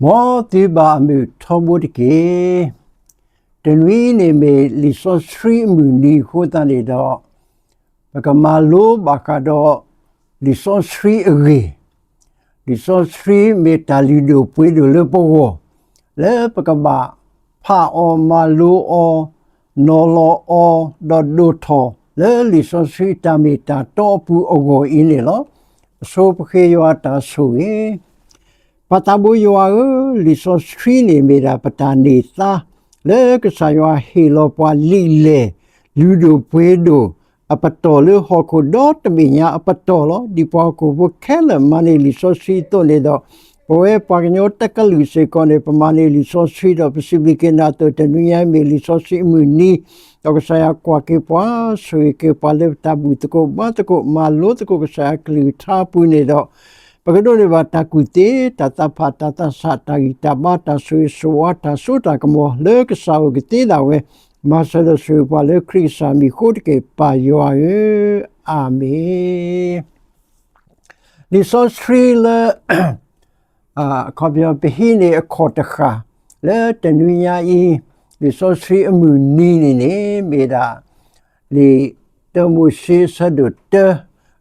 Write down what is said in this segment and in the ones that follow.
မ်သုဘၣ်အမုာ်ထီဘိတက့ၢ်. တနွံန့ၣ်မ့ၢ်လံာ်စီဆှံအမုၢ်နံၤအဃိသတးန့ၣ်ဒီး, ပကမၤလိဘၣ်ဃးဒီး လံာ်စီဆှံအဂ့ၢ်, လံာ်စီဆှံမ့ၢ်တၢ်လုၢ်ဒိၣ်ပှ့ၤဒိၣ်လၢပဂီၢ်, လၢပကဘၣ်ဖးအီၤမၤလိအီၤ, နီၤလီၤအီၤ, ဒီးဒိၣ်ထီၣ်လၢလံာ်စီဆှံအတၢ်မ့ၢ်တၢ်တီအပူၤအဂီၢ်အံၤန့ၣ်လီၤ. အဆိပဃ့ယွၤအတၢ်ဆိၣ်ဂ့ၤ ပၢ်သးဘိယွၤဧၢ, လံာ်စီဆှံန့ၣ်မ့ၢ်ဒၣ်ပတၢ်န့ၢ်သါ, လၢကစၢ်ယွၤဟ့ၣ်လီၤပှၤလံာ်လဲၢ်, လုၢ်ဒိၣ်ပှ့ၤဒိၣ်, အပတီၢ်လၢဟီၣ်ခိၣ်ဒီတဘ့ၣ်ညါအပတီၢ်လီၤ. ဒ်ပှၤဟီၣ်ခိၣ်ဖိခဲလၢာ်မၤန့ၢ်လံာ်စီဆှံအသိးန့ၣ်ဒီး, ပဝဲပှၤကညီတကလုာ်စ့ၢ်ကီးန့ၣ် ပမၤန့ၢ်လံာ်စီဆှံဒီး ပစံးဘျုးက့ၤနၤအသိး တနွံညါမ့ၢ်လံာ်စီဆှံအမုၢ်နံၤ, ဒီးကစၢ်ယွၤကွၢ်က့ၤပှၤ, ဆိၣ်ဂ့ၤက့ၤပှၤလၢပတၢ်ဘူၣ်သကိးဘါသကိး မၤလိသကိးကစၢ်ယွၤအကလုၢ်ကထါအပူၤန့ၣ်ဒီး, ပကဒိးန့ၢ်ဘၣ်တၢ်ကူၣ်သ့, တၢ်သးဖး, တၢ်သးဆး, တၢ်ဂံၢ်တၢ်ဘါ, တၢ်ဆိၣ်ဂ့ၤဆိၣ်ဝါ, တၢ်စိတၢ်ကမီၤလၢကစၢ်အအိၣ်ကသ့ဒၣ်ဝဲ, မၤစၢၤဒီးဆိၣ်ဂ့ၤပှၤလၢခရံာ်ကစၢ်မံၤအဃိတက့ၢ် ပၢ်ယွၤဧၢ, အၤမ့ၣ်. လံာ်စီဆှံလၢ အခီပညီ ပဟံးန့ၢ်အခီၣ်တဃၣ် လၢတနွံညါအံၤ, လံာ်စီဆှံအမုၢ်နံၤန့ၣ်န့ၣ် မ့ၢ်ဒၣ် လံာ်တၢမိၤၡ့အဆၢဒိၣ်တၢ,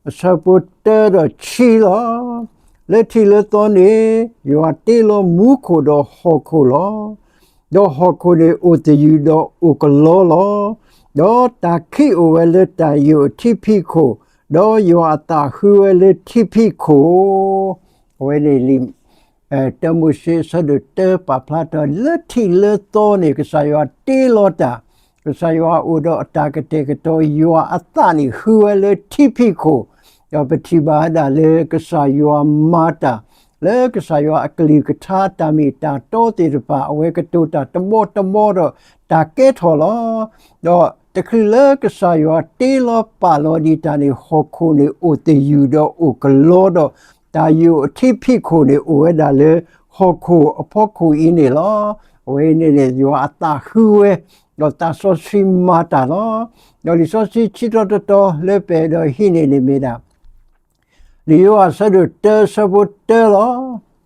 အဆၢဖိတၢဒီးခံလီၤ. လၢထံးလၢသီန့ၣ် ယွၤတ့လီၤမူခိၣ်ဒီးဟီၣ်ခိၣ်လီၤ. ဒီးဟီၣ်ခိၣ်န့ၣ်အိၣ်သယုၢ်ဒီးအိၣ်ကလီလီၤ. ဒီးတၢ်ခံးအိၣ်ဝဲလၢတၢ်ယိာ်အထံဖံးခိၣ်, ဒီးယွၤအသးဟူဝဲလၢထံဖံးခိၣ်. အဝဲန့ၣ်လံာ် တၢမိၤၡ့အဆၢဒိၣ်တၢပာ်ဖျါထီၣ် လၢထံးလၢသီန့ၣ် ကစၢ်ယွၤတ့လီၤတၢ်, ကစၢ်ယွၤအိၣ်ဒီးအတၢ်ကတဲာ်ကတီၤ ယွၤအသးန့ၣ်ဟူဝဲလၢထံဖံးခိၣ်, ဒီးပထံၣ်ဘၣ်ဝဲဒၣ်လၢကစၢ်ယွၤမၤတၢ် လၢကစၢ်ယွၤအကလုၢ်ကထါတၢ်မ့ၢ်တၢ်တီသ့ၣ်တဖၣ် အဝဲကတိၤတၢ်တဘီတဘီဒီးတၢ်ကဲထီၣ်လီၤ. ဒီးတချုးလၢကစၢ်ယွၤတ့လီၤပာ်လီၤဒံးတၢ်န့ၣ် ဟီၣ်ခိၣ်န့ၣ်အိၣ်သယုၢ်ဒီးအိၣ်ကလီဒီး တၢ်ယိာ်အထံဖံးခိၣ်န့ၣ်အိၣ်ဝဲဒၣ်လၢဟီၣ်ခိၣ်အဖီခိၣ်အံၤန့ၣ်လီၤ. အဝဲန့ၣ်န့ၣ် ယွၤအသးဟူဝဲ, ဒီးသးစီဆှံမၤတၢ်လီၤ. ဒီးလံာ်စီဆှံဆံးတီၤတတီၤလၢပအဲၣ်ဒိးဟံးန့ၢ်န့ၣ်မ့ၢ်ဒၣ် လံာ်ယိၤဟၣ်အဆၢဒိၣ်တၢအဆၢဖိတၢလီၤ.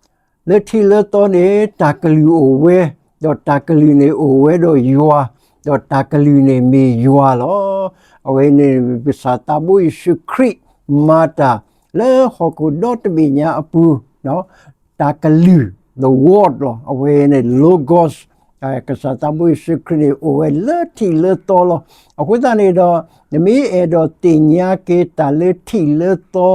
လၢထံးလၢသီန့ၣ် တၢ်ကလုၢ်အိၣ်ဝဲ, ဒီးတၢ်ကလုၢ်န့ၣ်အိၣ်ဝဲဒီးယွၤ, ဒီးတၢ်ကလုၢ်န့ၣ်မ့ၢ်ယွၤလီၤ. အဝဲန့ၣ် ကစၢ်သးဘိယ့ၣ်ၡူးခရံာ်မၤတၢ် လၢဟီၣ်ခိၣ်ဒီတဘ့ၣ်ညါအပူၤ တၢ်ကလုၢ် the word လီၤ. အဝဲန့ၣ် logos, ကစၢ်သးဘိယ့ၣ်ၡူးခရံာ်န့ၣ် အိၣ်ဝဲလၢထံးလၢသီလီၤ. အဃိသတးန့ၣ်ဒီး နမ့ၢ်အဲၣ်ဒိးသ့ၣ်ညါက့ၤတၢ်လၢထံးလၢသီ,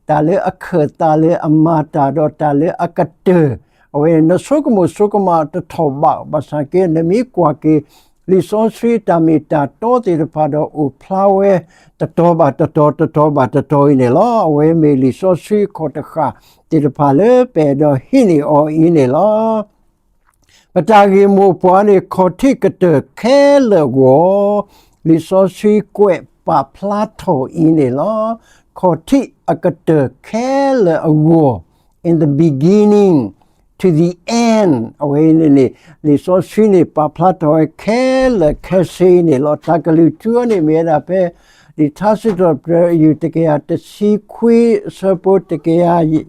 တၢ်လၢအခၢၣ်သးလၢအမၤတၢ်ဒီးတၢ်လၢအကတၢၢ်, အဝဲန့ၣ် နဆိကမိၣ်ဆိကမးတထီၣ်ဘး, ဘၣ်ဆၣ်က့ နမ့ၢ်ကွၢ်က့ၤ လံာ်စီဆှံတၢ်မ့ၢ်တၢ်တီသ့ၣ်တဖၣ်ဒီးအိၣ်ဖျါဝဲ တတီၤဘၣ်တတီၤ တတီၤဘၣ်တတီၤအံၤန့ၣ်လီၤ. အဝဲမ့ၢ်လံာ်စီဆှံအခီၣ်တဃၣ်သ့ၣ်တဖၣ်လၢပအဲၣ်ဒိးဟံးန့ၢ်အီၤအံၤန့ၣ်လီၤ. ပတၢ်ဂ့ၢ်မိၢ်ပှၢ်န့ၣ် ခီၣ်ထံးကတၢၢ်ခဲလၢာ်အဂီၢ်, လံာ်စီဆှံကွဲးပာ်ဖျါထီၣ်အံၤန့ၣ်လီၤ. ခီၣ်ထံးအကတၢၢ်ခဲလၢာ်အဂီၢ်, in the beginning to the end အဝဲန့ၣ်န့ၣ် လံာ်စီဆှံန့ၣ် ပာ်ဖျါထီၣ်ဝဲခဲလၢာ်ခဲဆ့အံၤန့ၣ်လီၤ. တၢ်ကလုၢ်ထူအံၤန့ၣ်မ့ၢ်ဝဲဒၣ်ဖဲ လံာ်ထါစံးထီၣ်ပတြၢၤ အယုၢ်တကယၤတဆံခွံ အဆၢဖိတကယၤ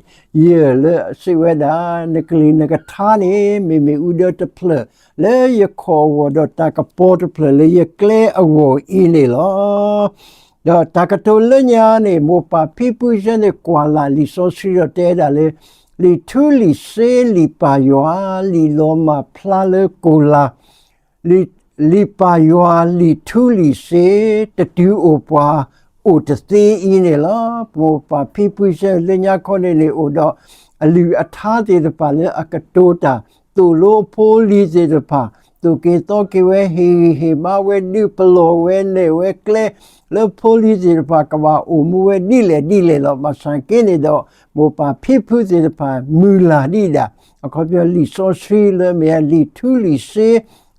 ယဲၢ်လၢစံးဝဲဒၣ်, နကလုၢ်နကထါန့ၣ် မ့မ့ၢ်အူဒၢတဖျၢၣ်လၢယခီၣ်အဂီၢ် ဒီးတၢ်ကပီၤတဖျၢၣ်လၢယကျဲအဂီၢ်အံၤန့ၣ်လီၤ. ဒီးတၢ်ကတိၤလၢညါန့ၣ် မိၢ်ပၢ်ဖံဖုစ့ၢ်န့ၣ် ကွၢ်လၢ်လံာ်စီဆှံဒီးတဲဒၣ်လၢ လံာ်ထူလံာ်စ့ လံာ်ပၢ်ယွၤ လံာ်လီၤမၢ်ဖျါလၢကိၢ်လၢ် လံာ်ပၢ်ယွၤ လံာ်ထူလံာ်စ့ တတုၤအိၣ်ပှၤအိၣ်တသ့အံၤန့ၣ်လီၤ. မိၢ်ပၢ်ဖံဖုစ့ၢ်လၢညါခီန့ၣ်န့ၣ် အိၣ်ဒီးအလုၢ်အထါသ့ၣ်တဖၣ်လၢအကတိၤတၢ် သိၣ်လိအဖိအလံၤသ့ၣ်တဖၣ် သိၣ်က့ၤသီက့ၤဝဲ ဟ့ၣ်ဂံၢ်ဟ့ၣ်ဘါဝဲဒုး ပလီၢ်ဝဲနဲၣ်ဝဲကျဲ လၢဖိလံၤသ့ၣ်တဖၣ်ကဘၣ်အိၣ်မူဝဲဒ်လဲၣ်ဒ်လဲၣ်လီၤ. ဘၣ်ဆၣ်က့န့ၣ်ဒီး မိၢ်ပၢ်ဖံဖုသ့ၣ်တဖၣ်မုၢ်လၢ်ဒံးဒၣ် အခီပညီလံာ်စီဆှံလၢမ့ၢ်လံာ်ထူလံာ်စ့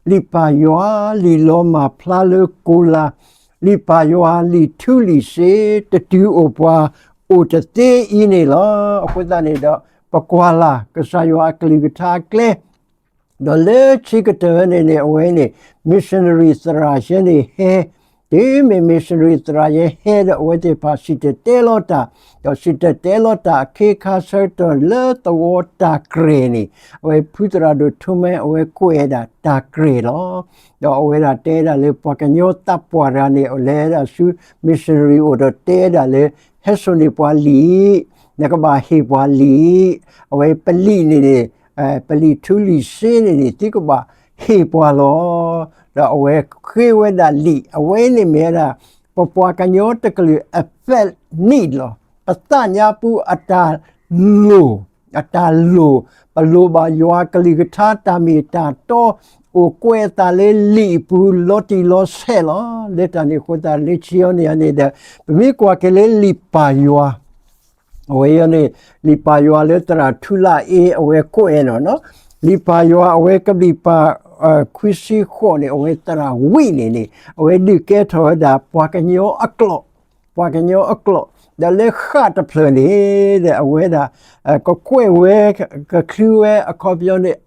လံာ်ပၢ်ယွၤ လံာ်လီၤမၢ်ဖျါလၢကိၢ်လၢ် လံာ်ပၢ်ယွၤ လံာ်ထူလံာ်စ့ တတုၤအိၣ်ပှၤအိၣ်တသ့အံၤန့ၣ်လီၤ. အဃိသတးန့ၣ်ဒီး ပကွၢ်လၢ်ကစၢ်ယွၤအကလုၢ်ကထါအကျဲ ဒီးလၢခံကတၢၢ်န့ၣ်န့ၣ် အဝဲန့ၣ် missionary သရၣ်စ့ၢ်န့ၣ် ဟဲ တုၤမ့ၢ် missionary သရၣ်ယဲဟဲဒီး အဝဲသ့ၣ်တဖၣ်စံၣ်တဲၤတဲလီၤတၢ်, ဒီးစံၣ်တဲၤတဲလီၤတၢ်အခ့အခါဆၢကတီၢ်လၢသဝီတၢ်ကြဲၢ်န့ၣ်, အဝဲဖုသရၣ်ဒိၣ်ထူမဲ အဝဲကွဲးဝဲဒၣ်တၢ်ကြဲၢ်လီၤ. ဒီးအဝဲဒၣ်တဲဒၣ်လၢပှၤကညီသးပှၢ်တဂၤန့ၣ် လဲၤဒၣ်ဆူ missionary အိၣ်ဒီးတဲဒၣ်လၢ ဟဲစိာ်န့ၢ်ပှၤလံာ်, နကဘၣ်ဟ့ၣ်ပှၤလံာ်, အဝဲပလံာ်န့ၣ်န့ၣ် ပလံာ်ထူလံာ်စ့န့ၣ်န့ၣ် သုကဘၣ်ဟ့ၣ်ပှၤလီၤ. ဒီးအဝဲဃ့ဝဲဒၣ်လံာ်, အဝဲန့ၣ်မ့ၢ်ဝဲဒၣ် ပပှၤကညီတကလုာ်အ felt need လီၤ. ပသးညါပူၤအတၢ်လိၣ်, အတၢ်လိၣ်, ပလိၣ်ဘၣ်ယွၤကလုၢ်ကထါတၢ်မ့ၢ်တၢ်တီ, အိၣ်ကွဲးအသးလၢလံာ်အပူၤလီၤတံၢ်လီၤဆဲးလီၤ. လၢတၢ်န့ၣ်အဃိသတး လၢခံအံၤန့ၣ်န့ၣ်ဒီး ပမ့ၢ်ကွၢ်က့ၤလၢလံာ်ပၢ်ယွၤ အဝဲအံၤန့ၣ် လံာ်ပၢ်ယွၤလၢသရၣ်ထူလၢအ့ အဝဲကွဲးနီၤ, လံာ်ပၢ်ယွၤအဝဲကဘျံးပၤ ခွံဆံဃိးန့ၣ် အဝဲသရၣ်ဝံၣ်န့ၣ်န့ၣ် အဝဲဒုးကဲထီၣ်ဝဲဒၣ် ပှၤကညီအကျိာ်, ပှၤကညီအကျိာ်, ဒီးလၢဃၣ်တဖျၢၣ်န့ၣ်ဒီး အဝဲဒၣ် ကကွဲးဝဲ ကချုဝဲအခီပညီန့ၣ်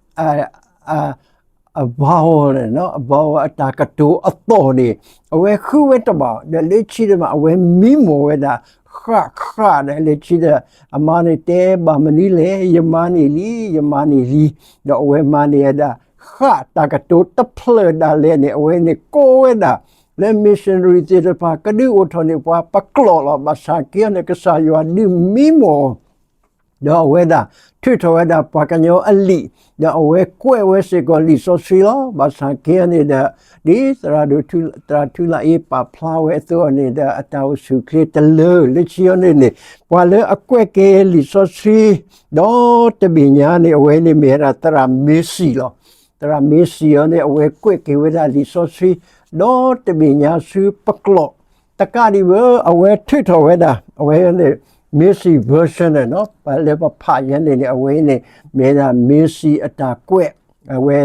အ vowel န့ၣ် အ vowel အတၢ်ကတိၤအသီၣ်န့ၣ် အဝဲဃုဝဲတဘၣ်, ဒီးလၢခံဒီးမး အဝဲမံမီၢ်ဝဲဒၣ် ဃၣ်ဃၣ်ဒီးလၢခံဒီး အမါန့ၣ်တဲဘၣ်မနုၤလဲၣ်, ယမၤန့ၢ်လံ, ယမၤန့ၢ်လံ, ဒီးအဝဲမၤန့ၢ်ဝဲဒၣ် ဃၣ်တၢ်ကတိၤတဖျၢၣ်ဒၣ်လဲာ်န့ၣ် အဝဲန့ၣ်ကိးဝဲဒၣ် လၢ missionary သ့ၣ်တဖၣ် ကဒုးအိၣ်ထီၣ်န့ၢ်ပှၤပကျိာ်လီၤ. ဘၣ်ဆၣ်က့န့ၣ် ကစၢ်ယွၤဒုးမံမီၢ် ဒီးအဝဲဒၣ် ထုးထီၣ်ဝဲဒၣ်ပှၤကညီအလံာ်, ဒီးအဝဲကွဲးဝဲစ့ၢ်ကီးလံာ်စီဆှံလီၤ. ဘၣ်ဆၣ်က့န့ၣ်ဒီး ဒ်သရၣ်ဒိၣ်ထူ, သရၣ်ထူလၢအ့ပာ်ဖျါဝဲအသိးန့ၣ်ဒီး အတၢ်အိၣ်ဆူၣ်အိၣ်ချ့တလၢာ်. လၢခံအံၤန့ၣ်န့ၣ် ပှၤလၢအကွဲးက့ၤလံာ်စီဆှံ ဒီတဘ့ၣ်ညါန့ၣ် အဝဲန့ၣ်မ့ၢ်ဝဲဒၣ်သရၣ်မ့ၤစံၣ်လီၤ. သရၣ်မ့ၤစံၣ်အံၤန့ၣ် အဝဲကွဲးက့ၤဝဲဒၣ်လံာ်စီဆှံ ဒီတဘ့ၣ်ညါဆူပကျိာ် တကးဒံးဘၣ် အဝဲထုးထီၣ်ဝဲဒၣ် အဝဲန့ၣ် Massey version န့ၣ် ပှၤလၢပဖးယဲန့ၣ်န့ၣ် အဝဲန့ၣ် မ့ၢ်ဒၣ် Massey အတၢ်ကွဲး, အဝဲ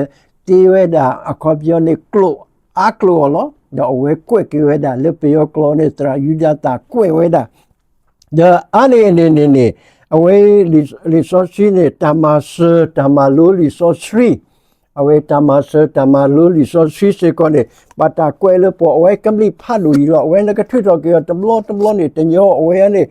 သ့ဝဲဒၣ် အခီပညီန့ၣ် ကျိာ်အါကျိာ်အီၤလီၤ. ဒီးအဝဲကွဲးက့ၤဝဲဒၣ် လၢပယီၤကျိာ်န့ၣ် သရၣ်ယူဒၤသၣ်ကွဲးဝဲဒၣ် ဒီးအါန့ၢ်န့ၣ်န့ၣ်န့ၣ် အဝဲလံာ်စီဆှံန့ၣ် တၢ်မၤစၢၤတၢ်မၤလိလံာ်စီဆှံ, အဝဲတၢ်မၤစၢၤတၢ်မၤလိလံာ်စီဆှံစ့ၢ်ကီးန့ၣ် ဘၣ်တၢ်ကွဲးလၢပှၤ အဝဲကဘျံးဖးဒိၣ်အံၤလီၤ. အဝဲနကထုးထီၣ်က့ၤအီၤတဘျီတဘျီန့ၣ် တညီ အဝဲန့ၣ်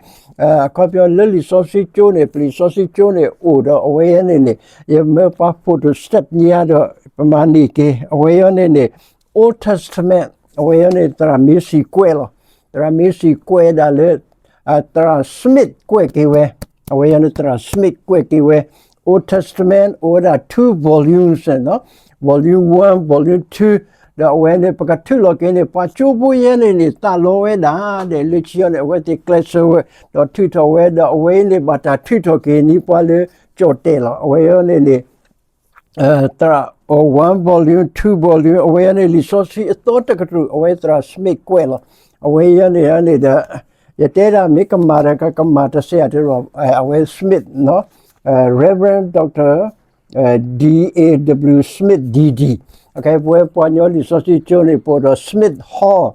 အခီပညီလၢလံာ်စီဆှံကၠိန့ၣ် ပလံာ်စီဆှံကၠိန့ၣ် အိၣ်ဒီးအဝဲန့ၣ်န့ၣ် ယမၢပှၤ photostat ညါဒီး ပမၤန့ၢ်က့ၤ အဝဲန့ၣ်န့ၣ် Old Testament အဝဲန့ၣ် သရၣ်မ့ၤစံၣ်ကွဲးလီၤ. သရၣ်မ့ၤစံၣ်ကွဲးဒၣ်လၢ သရၣ် Smith ကွဲးက့ၤဝဲ, အဝဲန့ၣ် သရၣ် Smith ကွဲးက့ၤဝဲ Old Testament အိၣ်ဝဲဒၣ် two volumes န့ၣ် volume one, volume two ဒီးအဝဲန့ၣ် ပကထုးလီၤက့ၤန့ၣ် ပှၤကၠိဖိယဲန့ၣ်န့ၣ် သးလီဝဲဒၣ်ဒီး လၢခံအံၤန့ၣ် အဝဲသ့ၣ်ကျဲးစၢးဝဲ ဒီးထုးထီၣ်ဝဲ ဒီးအဝဲအံၤန့ၣ် ဘၣ်တၢ်ထုးထီၣ်က့ၤန့ၢ်ပှၤလၢကၠီၣ်တဲၣ်လီၤ. အဝဲအံၤန့ၣ်န့ၣ် သရၣ် one volume, two volume အဝဲအံၤန့ၣ် လံာ်စီဆှံအသီတကတြူၢ် အဝဲသရၣ် Smith ကွဲးလီၤ. အဝဲအံၤန့ၣ်န့ၣ်ဒီး ယတဲဒၣ်မ့ၢ်ကမၣ်ဒီးကကမၣ်တစဲးဧါတရီ အဝဲ Smith နီၤ Reverend Doctor D A W Smith D D ပဝဲပှၤကညီလံာ်စီဆှံကၠိန့ၣ် ပအိၣ်ဒီး Smith Hall,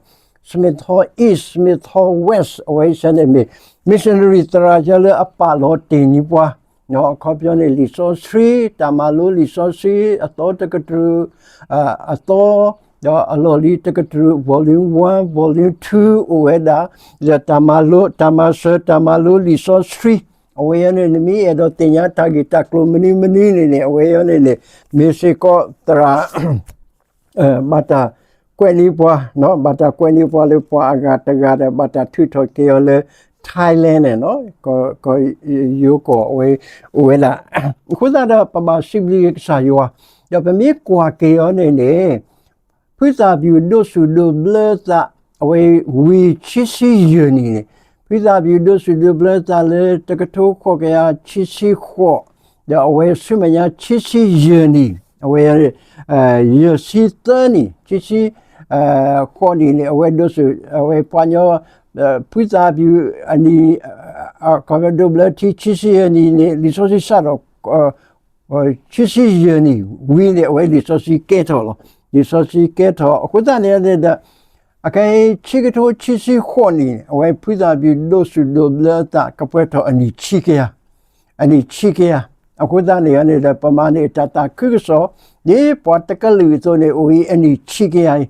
Smith Hall East, Smith Hall West အဝဲအံၤန့ၣ်မ့ၢ် missionary သရၣ်ယဲလၢအပာ်လီၤတ့ၢ်န့ၢ်ပှၤ အခီပညီန့ၣ် လံာ်စီဆှံ တၢ်မၤလိလံာ်စီဆှံ အသီတကတြူၢ် အသီ ဒီးအလီၢ်လံၤတကတြူၢ် volume one, volume two အိၣ်ဝဲဒၣ် ဒီးတၢ်မၤလိ တၢ်မၤစၢၤ တၢ်မၤလိလံာ်စီဆှံ အဝဲအံၤန့ၣ် နမ့ၢ်အဲၣ်ဒိးသ့ၣ်ညါတၢ်ဂ့ၢ်တၢ်ကျိၤမနုၤမနုၤန့ၣ်န့ၣ် အဝဲအံၤန့ၣ်န့ၣ် မ့ၢ်စ့ၢ်ကီးသရၣ် ဘၣ်တၢ်ကွဲးန့ၢ်ပှၤ ဘၣ်တၢ်ကွဲးန့ၢ်ပှၤလၢပှၤအဂၤတဂၤဒီး ဘၣ်တၢ်ထုးထီၣ်က့ၤအီၤလၢ Thailand န့ၣ် ကီၢ်ယိၤကီၢ်အဝဲအိၣ်ဝဲဒၣ် အဃိသတးဒီး ပဘၣ်စံးဘျုးကစၢ်ယွၤ ဒီးပမ့ၢ်ကွၢ်က့ၤအီၤန့ၣ်န့ၣ် ဖုသၣ်ပျူၤဒိးဆူၣ်ဒိးဘျၢသး အဝဲဝံၤခံဆံယဲၢ်နံၣ်န့ၣ် ဖုသၣ်ပျူၤဒိးဆူၣ်ဒိးဘျၢသးလၢတကထိဃိးကယၤခံဆံဃိး ဒီးအဝဲဆူမဲာ်ညါခံဆံယဲၢ်နံၣ် အဝဲ ယဲၢ်ဆံသၢနံၣ် ခံဆံ ဃိးနံၣ်န့ၣ် အဝဲဒိးဆူၣ် အဝဲပှၤကညီ ဖုသၣ်ပျူၤအနံၣ် ခီဖျိဒိးဘျၢထံခံဆံယဲၢ်နံၣ်န့ၣ် လံာ်စီဆှံစးထီၣ် ခံဆံယဲၢ်နံၣ်ဝံၤန့ၣ် အဝဲလံာ်စီဆှံကဲထီၣ်လီၤ. လံာ်စီဆှံကဲထီၣ် အဃိသတးန့ၣ်ဒီး အခဲအံၤ ခံကထိခံဆံဃိးနံၣ် အဝဲဖုသၣ်ပျူၤဒိးဆူၣ်ဒိးဘျၢအသး ကပှဲၤထီၣ်အနံၣ်ဆံကယၤ အနံၣ်ဆံကယၤ အဃိသတးန့ၣ်န့ၣ်ဒီး ပမၤန့ၢ်တၢ်သးခုကစီၣ် ဒ်ပှၤတကလုာ်အသိးန့ၣ် အိၣ်အံၤအနံၣ်ဆံကယၤအံၤ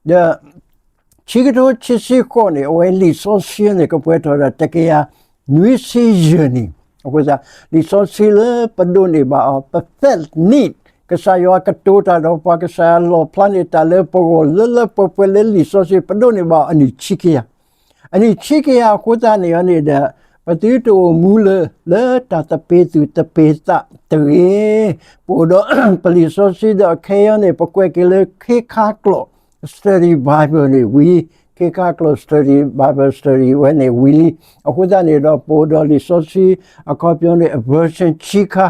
ဒီး ခံကထိခံဆံဃိးန့ၣ် အဝဲလံာ်စီဆှံန့ၣ် ကပှဲၤထီၣ်ဒီးတကယၤနွံဆံယဲၢ်နံၣ်. အဃိသတး လံာ်စီဆှံလၢပဒိးန့ၢ်ဘၣ်အီၤ ပ felt need, ကစၢ်ယွၤကတိၤတၢ်ဒီးပှၤ ကစၢ်ယွၤလီၣ်ဖျါန့ၢ်တၢ်လၢပဂီၢ် လၢလၢပှဲၤပှဲၤလၢလံာ်စီဆှံ ပဒိးန့ၢ်ဘၣ်အီၤအနံၣ်ခံကယၤ အနံၣ်ခံကယၤအဃိသတးန့ၣ်န့ၣ်ဒီး ပသုတအိၣ်မူလၢ လၢတၢ်သပ့ၤသူၣ်သပ့ၤသးတဂ့ၤ. ပအိၣ်ဒီး ပလံာ်စီဆှံဒီးအခဲအံၤန့ၣ် ပကွဲးက့ၤလၢခ့ခါကျိာ် study Bible န့ၣ်ဝံၤလံ, ခ့ခါကျိာ် study Bible study ဝဲန့ၣ်ဝံၤလံ. အဃိသတးန့ၣ်ဒီး ပအိၣ်ဒီးလံာ်စီဆှံ အခီပညီန့ၣ် အ version ခံခါ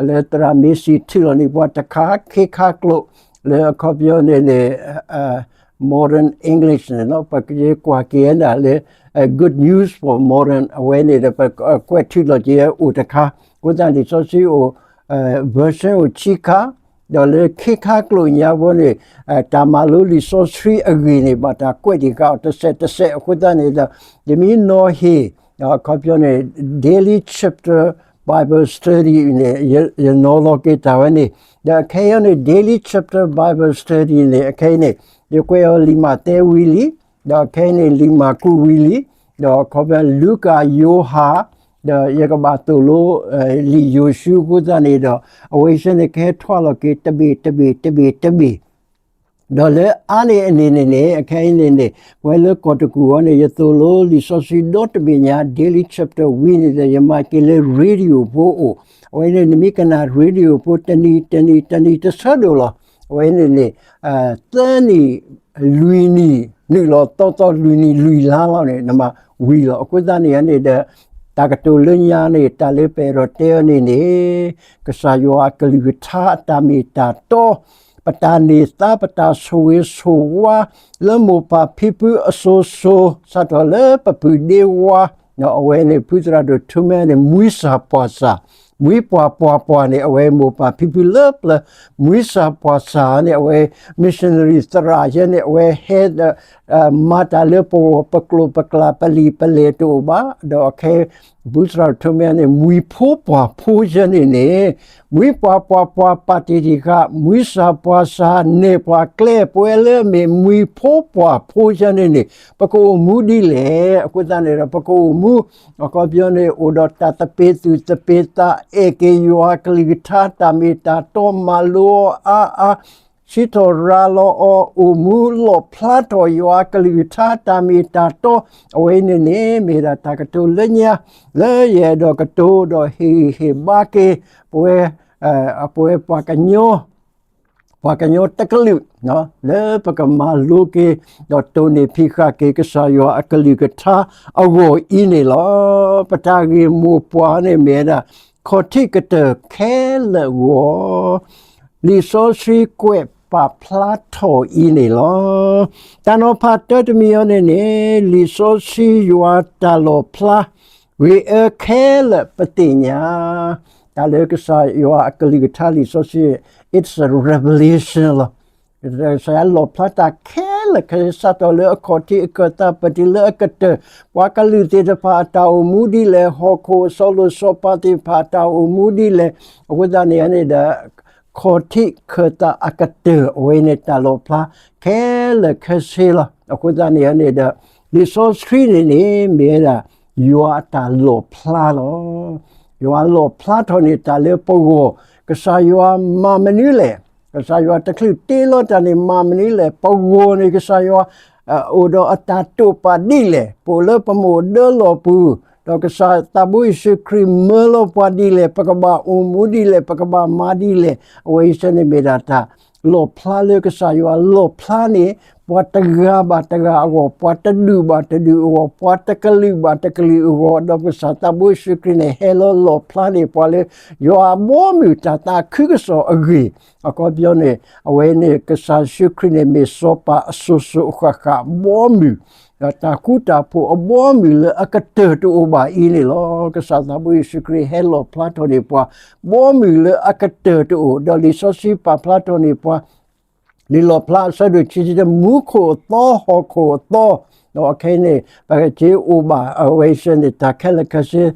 လၢသရၣ်မ့ၢ်စံးထုးလီၤန့ၢ်ပှၤတခါ ခ့ခါကျိာ် လၢအခီပညီန့ၣ်န့ၣ် Modern English န့ၣ်လီၤ. ပကကွၢ်က့ၤဝဲဒၣ်လၢ Good News for Modern အဝဲန့ၣ်ဒီး ပကွဲးထုးလီၤက့ၤအိၣ်တခါ. အဃိသတးလံာ်စီဆှံအိၣ် version အိၣ်ခံခါ, ဒီးလၢခ့ခါကျိာ်ညါဘီန့ၣ် တၢ်မၤလိလံာ်စီဆှံအဂ့ၢ်န့ၣ် ဘၣ်တၢ်ကွဲးတံာ်ဃာ်အီၤတစဲးတစဲးအဃိသတးန့ၣ်ဒီး ယမ့ၢ်နီၤဟ့ၣ် အခီပညီန့ၣ် Daily Chapter Bible Study န့ၣ် ယနီၤလီၤက့ၤတၢ်ဝဲန့ၣ် ဒီးအခဲအံၤန့ၣ် Daily Chapter Bible Study န့ၣ် အခဲအံၤန့ၣ် ယကွဲးအီၤလံာ်မးသဲဝံၤလံ, ဒီးအခဲအံၤန့ၣ် လံာ်မၢ်ကူးဝံၤလံ, ဒီးအခီပညီ လူၤကၣ် ယိၤဟၣ်, ဒီးယကဘၣ်သိၣ်လိ လံာ်ယိၤၡူအဃိသတးန့ၣ်ဒီး အဝဲသ့ၣ်န့ၣ် ကဟဲထွဲလီၤက့ၤတဘ့ၣ်တဘ့ၣ်တဘ့ၣ်တဘ့ၣ် ဒီးလၢအါန့ၢ်အန့ၣ်န့ၣ်န့ၣ် အခဲအံၤန့ၣ်န့ၣ် ပဝဲလၢကီၢ်တကူၣ်အံၤန့ၣ် ယသိၣ်လိလံာ်စီဆှံဒီတဘ့ၣ်ညါ Daily Chapter ဝံၤန့ၣ်ဒီး ယမၤက့ၤလၢ radio ဖိအိၣ်, အဝဲန့ၣ် နမ့ၢ်ကနၣ် radio ဖိ တနံၤတနံၤတနံၤတဆၢဒိၣ်လီၤ. အဝဲန့ၣ်န့ၣ် သၢနံၣ်လွံၢ်နံၣ်နုာ်လီၤ သီသီလွံၢ်နံၣ်လွံၢ်လါလီၤန့ၣ် နမၤဝံၤလီၤ. အဃိသတးန့ၣ်န့ၣ်ဒီး တၢ်ကတိၤလၢညါန့ၣ် တၢ်လၢပအဲၣ်ဒိးတဲအီၤန့ၣ်န့ၣ် ကစၢ်ယွၤအကလုၢ်ကထါအတၢ်မ့ၢ်တၢ်တီ ပတၢ်န့ၢ်သါ ပတၢ်ဆိၣ်ဂ့ၤဆိၣ်ဝါ လၢမိၢ်ပၢ်ဖံဖုအစိၤစိၤ စးထီၣ်လၢပပုၢ်ဒ့ဝါ, အဝဲန့ၣ် ဖုသရၣ်ဒိၣ်ထူမ့န့ၣ် မှံစၢ်ပှၢ်စၢ်, မှံပှၢ်ပှၢ်ပှၢ်န့ၣ် အဝဲမိၢ်ပၢ်ဖံဖုလၢပျၢၤ, မှံစၢ်ပှၢ်စၢ်န့ၣ် အဝဲ missionary သရၣ်ယဲန့ၣ် အဝဲဟဲဒီး မၤတၢ်လၢပဂီၢ် ပကျိာ်ပကျဲ ပလံာ်ပလဲၢ်တအိၣ်ဘၣ်, ဒီးအခဲ ဖုသရၣ်ဒိၣ်ထူမ့န့ၣ် မှံဖိပှၢ်ဖိယဲန့ၣ်န့ၣ် မှံပှၢ်ပှၢ်ပှၢ်ပာ်တ့ၢ်တံၢ်ဃာ် မှံစၢ်ပှၢ်စၢ် နဲၣ်ပှၤကျဲ ပဝဲလၢအမ့ၢ်မှံဖိပှၢ်ဖိယဲန့ၣ်န့ၣ် ပကအိၣ်မူဒ်လဲၣ်. အဃိသတးန့ၣ်ဒီး ပကအိၣ်မူ အခီပညီန့ၣ် အိၣ်ဒီးတၢ်သပ့ၤသူၣ်သပ့ၤသး အဲၣ်က့ၤယွၤအကလုၢ်ကထါ တၢ်မ့ၢ်တၢ်တီ မၤလိအီၤအါအါ စံးထီၣ်ရၤလီၤအီၤ အိၣ်မူလီၣ်ဖျါထီၣ်ယွၤအကလုၢ်ကထါ တၢ်မ့ၢ်တၢ်တီ အဝဲန့ၣ်န့ၣ် မ့ၢ်ဒၣ်တၢ်ကတိၤလၢညါ လၢယအဲၣ်ဒိးကတိၤဒီးဟ့ၣ်ဂံၢ်ဟ့ၣ်ဘါက့ၤ ပဝဲ ပဝဲပှၤကညီ ပှၤကညီတကလုာ် လၢပကမၤလိက့ၤ ဒီးတိၢ်န့ၢ်ဖံးဃာ်က့ၤ ကစၢ်ယွၤအကလုၢ်ကထါအဂီၢ်အံၤန့ၣ်လီၤ. ပတၢ်ဂ့ၢ်မိၢ်ပှၢ်န့ၣ်မ့ၢ်ဝဲဒၣ် ခီၣ်ထံးကတၢၢ်ခဲလၢာ်အဂီၢ် လံာ်စီဆှံကွဲးပာ်ဖျါထီၣ်အံၤန့ၣ်လီၤ. တၢ်နီၤဖးတၢတမံၤအံၤန့ၣ်န့ၣ် လံာ်စီဆှံယွၤတၢ်လီၣ်ဖျါ ဂ့ၤအၢခဲလၢာ်ပသ့ၣ်ညါ တၢ်လၢကစၢ်ယွၤအကလုၢ်ကထါလံာ်စီဆှံ it's a revelation လီၤ. ကစၢ်ယွၤလီၣ်ဖျါတၢ်ခဲလၢာ်ခဲဆ့ စးထီၣ်လၢအခီၣ်ထံးအခၢၣ်သး ပတုၤလၢအကတၢၢ် ပှၤကလုာ်သ့ၣ်တဖၣ်အတၢ်အိၣ်မူဒ်လဲၣ်, ဟီၣ်ခိၣ်အစီၤလိၣ်စီၤပၤသ့ၣ်တဖၣ်အတၢ်အိၣ်မူဒ်လဲၣ်, အဃိသတးန့ၣ်န့ၣ်ဒီး ခီၣ်ထံးခၢၣ်သးအကတၢၢ် အဝဲန့ၣ်တၢ်လီၣ်ဖျါခဲလၢာ်ခဲဆ့လီၤ. အဃိသတးန့ၣ်န့ၣ်ဒီး လံာ်စီဆှံန့ၣ်န့ၣ် မ့ၢ်ဝဲဒၣ် ယွၤအတၢ်လီၣ်ဖျါလီၤ. ယွၤလီၣ်ဖျါထီၣ်န့ၢ်တၢ်လၢပဂီၢ်, ကစၢ်ယွၤမၤမနုၤလဲၣ်, ကစၢ်ယွၤတချုးတ့လီၤတၢ်န့ၣ် မၤမနုၤလဲၣ်, ပဂီၢ်န့ၣ် ကစၢ်ယွၤ အိၣ်ဒီးအတၢ်တိာ်ပာ်ဒ်လဲၣ်, ပအိၣ်လၢပမိၢ်ဒၢလီၢ်ပူၤ, ဒီးကစၢ်သးဘိယ့ၣ်ၡူးခရံာ်မၢလီၤပှၤဒ်လဲၣ်, ပကဘၣ်အိၣ်မူဒ်လဲၣ်, ပကဘၣ်မၤဒ်လဲၣ်, အဝဲအံၤန့ၣ်မ့ၢ်ဒၣ်တၢ်လီၣ်ဖျါလၢကစၢ်ယွၤလီၣ်ဖျါန့ၢ် ပှၤတဂၤဘၣ်တဂၤအဂီၢ်, ပှၤတဒူၣ်ဘၣ်တဒူၣ်အဂီၢ်, ပှၤတကလုာ်ဘၣ်တကလုာ်အဂီၢ်, ဒီးကစၢ်သးဘိယ့ၣ်ၡူးခရံာ်န့ၣ် ဟဲလီၤလီၣ်ဖျါန့ၢ်ပှၤလၢ ယွၤအဘီအမုၢ်တၢ်သးခုကစီၣ်အဂ့ၢ်, အခီပညီန့ၣ် အဝဲန့ၣ် ကစၢ်ယ့ၣ်ၡူးခရံာ်န့ၣ် မ့ၢ်စီၤပၤအစိၤစိၤအဃၣ်ဃၣ်အဘီအမုၢ်, ဒီးတၢ်ဃူတၢ်ဖိးအဘီအမုၢ်လၢအကတၢၢ်တအိၣ်ဘၣ်အံၤန့ၣ်လီၤ. ကစၢ်သးဘိယ့ၣ်ၡူးခရံာ်ဟဲလီၣ်ဖျါထီၣ်န့ၢ်ပှၤ ဘီအမုၢ်လၢအကတၢၢ်တအိၣ်, ဒီးလံာ်စီဆှံပာ်ဖျါထီၣ်န့ၢ်ပှၤ လံာ်လီၣ်ဖျါအဆၢဒိၣ်ခံဆံတၢ မူခိၣ်အသီ ဟီၣ်ခိၣ်အသီ ဒီးခဲအံၤန့ၣ် ပကက့ၤအိၣ်ဘၣ်အဝဲသ့ၣ်န့ၣ် တၢ်ခဲလၢာ်ခဲဆ့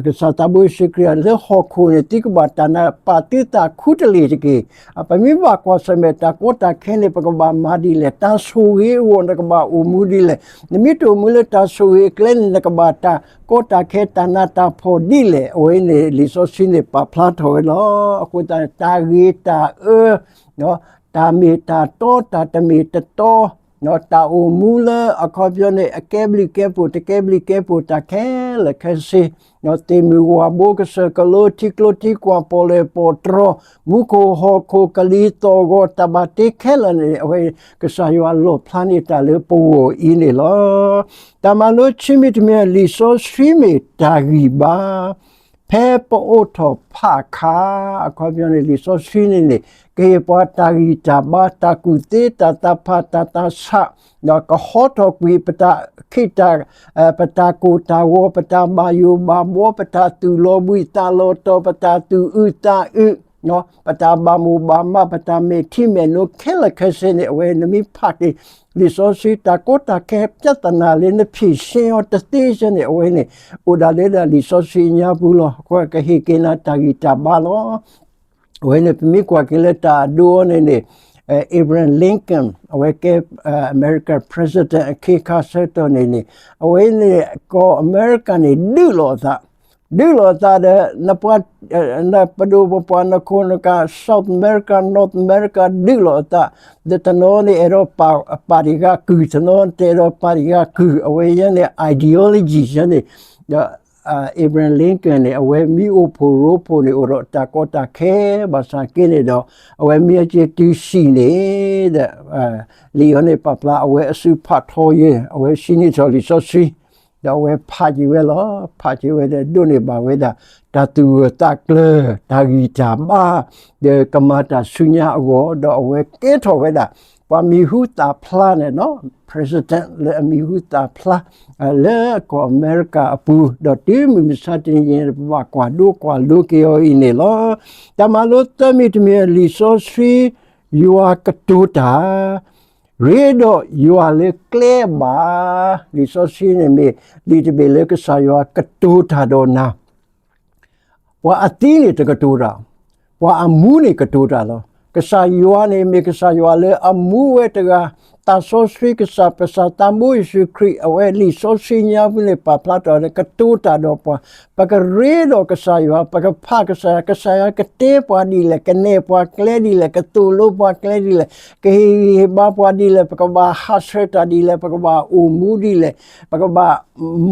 ကစၢ်သးဘိယ့ၣ်ၡူးခရံာ် လၢဟီၣ်ခိၣ်န့ၣ် သုကဘၣ်တၢ်နး ပာ်သုသးခူတလ့ၢ်တက့ၢ်. ပမ့ၢ်ဘၣ်ကွၢ်ဆၢၣ်မဲာ်တၢ်ကီတၢ်ခဲန့ၣ် ပကဘၣ်မၤဒ်လဲၣ်. တၢ်ဆိၣ်ဂ့ၤအဂီၢ် နကဘၣ်အိၣ်မူဒ်လဲၣ်. နမ့ၢ်တအိၣ်မူလၢတၢ်ဆိၣ်ဂ့ၤအကျဲန့ၣ် နကဘၣ်တၢ်ကီတၢ်ခဲ တၢ်နးတၢ်ဖှီၣ်ဒ်လဲၣ်. အဝဲန့ၣ် လံာ်စီဆှံန့ၣ် ပာ်ဖျါထီၣ်ဝဲလီၤ. အဃိသတး တၢ်ဂ့ၤတၢ်အၢ တၢ်မ့ၢ်တၢ်တီ တၢ်တမ့ၢ်တတီ တၢ်အိၣ်မူလၢအခီပညီန့ၣ် အကဲဘျုးကဲဖှိၣ် တကဲဘျုးကဲဖှိၣ် တၢ်ခဲလၢာ်ခဲဆ့ သ့ၣ်မုၢ်ဝၣ်ဘိ ကစၢၢ်ကလိ ထံကျိထံကွၢ် ပီၣ်လဲၣ်ပီၣ်တြီၤ မူခိၣ်ဟီၣ်ခိၣ် ကလံၤသီၣ်ဂီၤ တၢ်ဘၣ်တ့ခဲလၢာ်န့ၣ် အဝဲကစၢ်ယွၤလီၣ်ဖျါန့ၢ်တၢ်လၢပဂီၢ်အံၤန့ၣ်လီၤ. တၢ်မၤလိခံမံၤတမံၤ လံာ်စီဆှံမ့ၢ်တၢ်ဂံၢ်ဘါ ဖဲပအိးထီၣ်ဖးခါ အခီပညီန့ၣ် လံာ်စီဆှံန့ၣ်န့ၣ် ကဟ့ၣ်ပှၤတၢ်ဂံၢ်တၢ်ဘါ တၢ်ကူၣ်သ့ တၢ်သးဖး တၢ်သးဆး ဒီးကဟီထီၣ်ကွံာ် ပတၢ်ခ့တၢ် ပတၢ်ကိၢ်တၢ်ဂီၤ ပတၢ်ဘၣ်ယိၣ်ဘၣ်ဘှီ ပတၢ်သူၣ်လီၤဘှံးသးလီၤတီၤ ပတၢ်သူၣ်အုးသးအုး ပတၢ်ဘၣ်မိၣ်ဘၣ်မး ပတၢ်မဲာ်ထံမဲာ်နိခဲလၢာ်ခဲဆ့န့ၣ် အဝဲနမ့ၢ်ဖးက့ၤ လံာ်စီဆှံ တၢ်ကီတၢ်ခဲ ပြဿနာလၢနဖံးရှင်းအီၤတသ့စ့ၢ်န့ၣ် အဝဲန့ၣ် အိၣ်ဒၣ်လၢဒၣ်လံာ်စီဆှံအညါပူၤလီၤ. အဃိကဟ့ၣ်က့ၤနၤတၢ်ဂံၢ်တၢ်ဘါလီၤ. အဝဲန့ၣ် ပမ့ၢ်ကွၢ်က့ၤလၢတၢ်အဒိအီၤန့ၣ်န့ၣ် Abraham Lincoln အဝဲကဲ American President အခ့အခါဆၢကတီၢ်န့ၣ်န့ၣ် အဝဲန့ၣ် ကီၢ်အမဲရကၤန့ၣ် ဒုးလိာ်အသး ဒုးလိာ်အသးဒီး နပှၤ နပဒိၣ်ပပှၢ် နခိၣ်နကၤ South America North America ဒုးလိာ်အသး ဒီးတနီၤန့ၣ် အဲၣ်ဒိးပာ်တံၢ်ဃာ်ကုၢ် တနီၤတအဲၣ်ဒိးပာ်တံၢ်ဃာ်ကုၢ် အဝဲယဲန့ၣ် ideology ယဲန့ၣ် ဒီး Abraham Lincoln န့ၣ် အဝဲမ့ၢ်အိၣ်ဖှိၣ်ရိဖှိၣ်န့ၣ် အိၣ်ဒီးတၢ်ကီတၢ်ခဲ ဘၣ်ဆၣ်က့န့ၣ်ဒီး အဝဲမ့ၢ်အစ့တုၤဆံးန့ၣ် ဒီး လံာ်အီၤန့ၣ် ပာ်ဖျါအဝဲအစုဖးထီယဲ အဝဲစံးန့ၢ်ထီၣ်လံာ်စီဆှံ ဒီးအဝဲဖးက့ၤဝဲလီၤ. ဖးက့ၤဝဲဒီး ဒိးန့ၢ်ဘၣ်ဝဲဒၣ် တၢ်သူၣ်ဂၢၢ်သးကျၢၤ တၢ်ဂံၢ်တၢ်ဘါ ဒီးကမၤတၢ်ဆူညါအဂီၢ် ဒီးအဝဲကဲထီၣ်ဝဲဒၣ် ပှၤမံၤဟူသၣ်ဖျါန့ၣ် President လၢအမံၤဟူသၣ်ဖျါ လၢကီၢ်အမဲရကၤအပူၤ ဒီးတုၤမုၢ်မဆါတနံၤအံၤ ပဘၣ်ကွၢ်ဒိကွၢ်လိက့ၤအီၤအံၤန့ၣ်လီၤ. တၢ်မၤလိသၢမံၤတမံၤ လံာ်စီဆှံ ယွၤကတိၤတၢ် ရ့ဒီးယွၤလၢကျဲဘၣ်. လံာ်စီဆှံန့ၣ်မ့ၢ် လံာ်တဘ့ၣ်လၢကစၢ်ယွၤကတိၤတၢ်ဒီးနၤ ပှၤအသံန့ၣ်တကတိၤတၢ်, ပှၤအမူန့ၣ်ကတိၤတၢ်လီၤ. ကစၢ်ယွၤန့ၣ်မ့ၢ်ကစၢ်ယွၤလၢအမူဝဲတဂၤ, သးစီဆှံကစၢ် ကစၢ်သးဘိယ့ၣ်ၡူးခရံာ် အဝဲလံာ်စီဆှံညါပူၤန့ၣ် ပာ်ဖျါထီၣ်လၢကတိၤတၢ်ဒီးပှၤ, ပကရ့ဒီးကစၢ်ယွၤ, ပကဖးကစၢ်ယွၤ, ကစၢ်ယွၤကတဲပှၤဒ်လဲၣ်, ကနဲၣ်ပှၤကျဲဒ်လဲၣ်, ကသိၣ်လိပှၤကျဲဒ်လဲၣ်, ကဟ့ၣ်ဂံၢ်ဟ့ၣ်ဘါပှၤဒ်လဲၣ်, ပကဘၣ်ဟးဆှဲးတၢ်ဒ်လဲၣ်, ပကဘၣ်အိၣ်မူဒ်လဲၣ်, ပကဘၣ်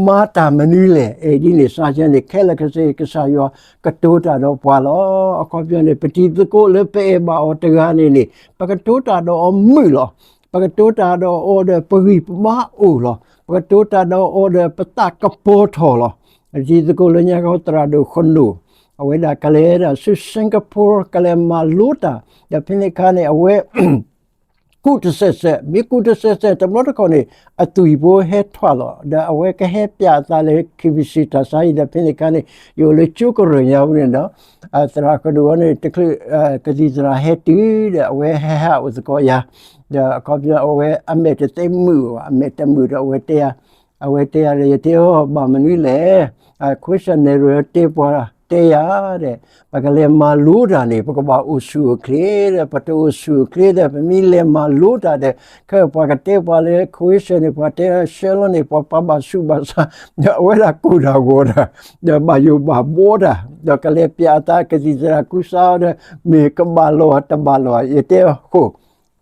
မၤတၢ်မနုၤလဲၣ်. အဒ်န့ၣ်စ့ၢ်ကီးန့ၣ် ခဲလၢာ်ခဲဆ့ ကစၢ်ယွၤကတိၤတၢ်ဒီးပှၤလီၤ. အခီပညီန့ၣ် ပတံၤသကိးလၢပအဲၣ်ဘၣ်အီၤတဂၤန့ၣ်န့ၣ် ပကတိၤတၢ်ဒီးအီၤမုာ်လီၤ. ပကတိၤတၢ်ဒီးအီၤဒီးပဂံၢ်ပဘါအိၣ်လီၤ. ပကတိၤတၢ်ဒီးအီၤဒီးပသးကပီၤထီၣ်လီၤ. ပတံၤသကိးလၢညါခီသရၣ်ဒိၣ်ဃနိၣ် အဝဲဒၣ်ကလဲၤဒၣ်ဆူ Singapore ကလဲၤမၤလိတၢ်, ဒီးဖဲန့ၣ်အခါန့ၣ် အဝဲ ကူၣ်တစဲးစဲး, မ့ၢ်ကူၣ်တစဲးစဲး တဘျီတခီၣ်န့ၣ် အသွံၣ်ဖိဟဲထွဲလီၤ. ဒီးအဝဲကဟဲပျးအသးလၢ KBC တၢ်ဆါအံၤ ဒီးဖဲန့ၣ်အခါန့ၣ် ယအိၣ်လၢကၠိကရၢၢ်ညါပူၤန့ၣ်ဒီး သရၣ်ဃနိၣ်န့ၣ် တချုး ကသံၣ်သရၣ်ဟဲတုၤဒီး အဝဲဟဲဟးအိၣ်သကိးယၤ, ဒီးအခီပညီ အဝဲအမဲာ်တသ့မုာ်ဘၣ်, အမဲာ်တမုာ်ဒီး အဝဲတဲယၤ, အဝဲတဲယၤဒီး ယတဲအီၤ ဘၣ်မနုၤလဲၣ်, ခွ့ၡၢၣ်နဲၣ်ရၢၣ် တဲပှၤ တဲယၤဒီး ပကလဲၤမၤလိတၢ်န့ၣ် ပကဘၣ်အိၣ်ဆူၣ်အိၣ်ချ့ဒီး ပတအိၣ်ဆူၣ်အိၣ်ချ့ဒီး ပမ့ၢ်လဲၤမၤလိတၢ်ဒီး ခဲပှၤကတဲပှၤလၢ ခွ့ၡၢၣ်န့ၣ် ပှၤတဲဆှၢလီၤန့ၣ် ပှၤပာ်ဘၣ်ဆူးဘၣ်ဆါ ဒီးအဝဲဒၣ်ကိၢ်တၢ်ဂီၤတၢ် ဒီးဘၣ်ယိၣ်ဘၣ်ဘှီတၢ် ဒီးကလဲၤပျးအသး ကသံၣ်သရၣ်ကူစါအီၤဒီး မ့ၢ်ကဘၣ်လီၤတဘၣ်လီၤ ယတဲအီၤ ကိၢ်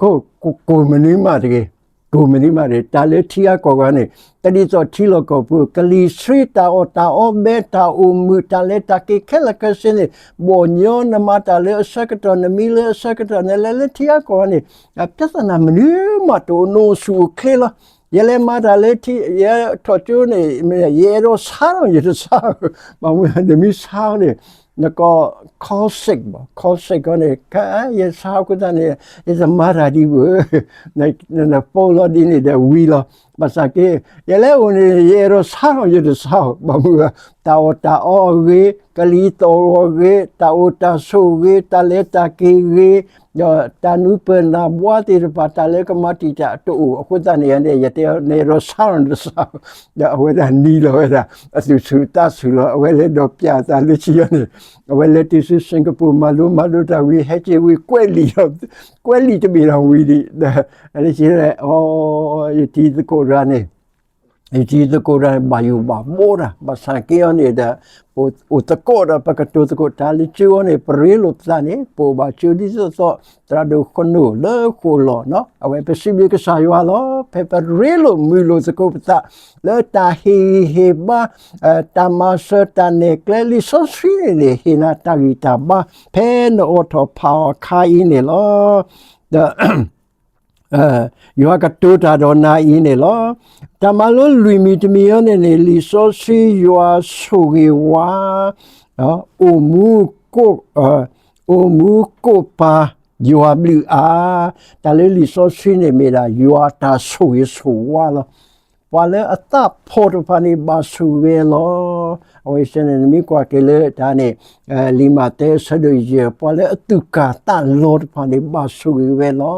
ကိၢ်မနုၤမးတဂ့ၤ, ကိၢ်မနုၤမးတဂ့ၤ, တၢ်လၢထံအါကီၢ်ဂၤန့ၣ် တဒ်သိးထံလီၢ်ကီၢ်ပူၤ ကလံၤဆှံ တၢ်အီၣ်တၢ်အီ ဘဲတၢ်အိၣ်မုာ် တၢ်လဲၤတၢ်က့ၤခဲလၢာ်ခဲဆ့န့ၣ် ဘီၣ်ညီ နမၤတၢ်လၢအဆၢကတီၢ် နမံလၢအဆၢကတီၢ် နလဲၤလၢထံအါကီၢ်ဂၤန့ၣ် ပြဿနာမနုၤမးတအိၣ် နအိၣ်ဆူၣ်အိၣ်ချ့လီၤ. ယလဲၤမၤတၢ်လၢထံ ယထီၣ်ကၠိန့ၣ် ယအဲၣ်ဒိးဆါလီၤ ယတဆါ ဘၣ်မနုၤ နမ့ၢ်ဆါန့ၣ် နကိး call sick ဘၣ် call sick အီၤန့ၣ် ယဆါအဃိသတးန့ၣ် ယတမၤတၢ်ဒံးဘၣ် န phone လီၤဒ်န့ၣ်ဒီးဝံၤလီၤ. ဘၣ်ဆၣ်က့ ယလဲၤအိၣ်န့ၣ် ယအဲၣ်ဒိးဆါလီၤ ယတဆါအီၤ ဘၣ်မနုၤ တၢ်အီၣ်တၢ်အီအဂ့ၤ, ကလံၤသီၣ်ဂီၤအဂ့ၤ, တၢ်အိၣ်တၢ်ဆိးအဂ့ၤ, တၢ်လဲၤတၢ်က့ၤအဂ့ၤ, ဒီးတၢ်နုာ်ပၢၢ်နၢ်ဘှါသ့ၣ်တဖၣ် တၢ်လၢကမၤတံာ်တာ်တအိၣ် အဃိသတးန့ၣ်န့ၣ် ယတဲန့ၣ်ဒီးဆါလီၤတဆါ, ဒီးအဝဲဒၣ်နံၤလီၤဝဲဒၣ် အသူၣ်ဆူၣ်သးဆူၣ်လီၤ အဝဲလဲၤဒီးပျးသးလၢခံန့ၣ် အဝဲလဲၤတုၤဆူ Singapore မၤလိမၤဒိးတၢ်ဝံၤ ဟဲက့ၤဝံၤ ကွဲးလံာ်ဒီး ကွဲးလံာ်တဘ့ၣ်ဒီးဝံၤဒံး ဒီး လၢခံန့ၣ် အိ ယတံၤသကိးတဂၤန့ၣ် ယတံၤသကိးတဂၤန့ၣ် ဘၣ်ယိၣ်ဘၣ်ဘီတၢ် ဘၣ်ဆၣ်က့အီၤန့ၣ်ဒီး ပအိၣ်သကိးဒီးပကတိၤသကိးတၢ်လၢကၠိအီၤန့ၣ် ပရ့လိာ်ပသးန့ၣ် ပအိၣ်ဘၣ်ကၠိဒ်သိးသိး သရၣ်ဒိၣ်ဃနိာ်လၢဃိာ်လီၢ်နီၤ အဝဲပစံးဘျုးကစၢ်ယွၤလီၤ ဖဲပရ့လိာ်မုာ်လိာ်သကိးပသး လၢတၢ်ဟ့ၣ်ဂံၢ်ဟ့ၣ်ဘါ တၢ်မၤစၢၤတၢ်နဲၣ်ကျဲ လံာ်စီဆှံန့ၣ်န့ၣ် ဟ့ၣ်နၤတၢ်ဂံၢ်တၢ်ဘါ ဖဲနအိးထီၣ်ဖးအီၤအခါအံၤန့ၣ်လီၤ. ဒီး ယွၤကတိၤတၢ်ဒီးနၤအံၤန့ၣ်လီၤ. တၢ်မၤလိလွံၢ်မံၤတမံၤအံၤန့ၣ်န့ၣ် လံာ်စီဆှံယွၤဆိၣ်ဂ့ၤဝါ အိၣ်မူ အိၣ်မူကိးပၤယွၤဘျုးအါ, တၢ်လၢလံာ်စီဆှံန့ၣ်မ့ၢ်ဒၣ် ယွၤတၢ်ဆိၣ်ဂ့ၤဆိၣ်ဝါလီၤ. ပှၤလၢအသးဖှီၣ်တဖၣ်န့ၣ် ဘၣ်ဆိၣ်ဂ့ၤလီၤ. အဝဲသ့ၣ်န့ၣ် နမ့ၢ်ကွၢ်က့ၤလၢတၢ်န့ၣ် လံာ်မးသဲအဆၢဒိၣ်ယဲၢ် ပှၤလၢအသူၣ်ကၢ်သးလီၤတဖၣ်န့ၣ် ဘၣ်ဆိၣ်ဂ့ၤဝဲလီၤ.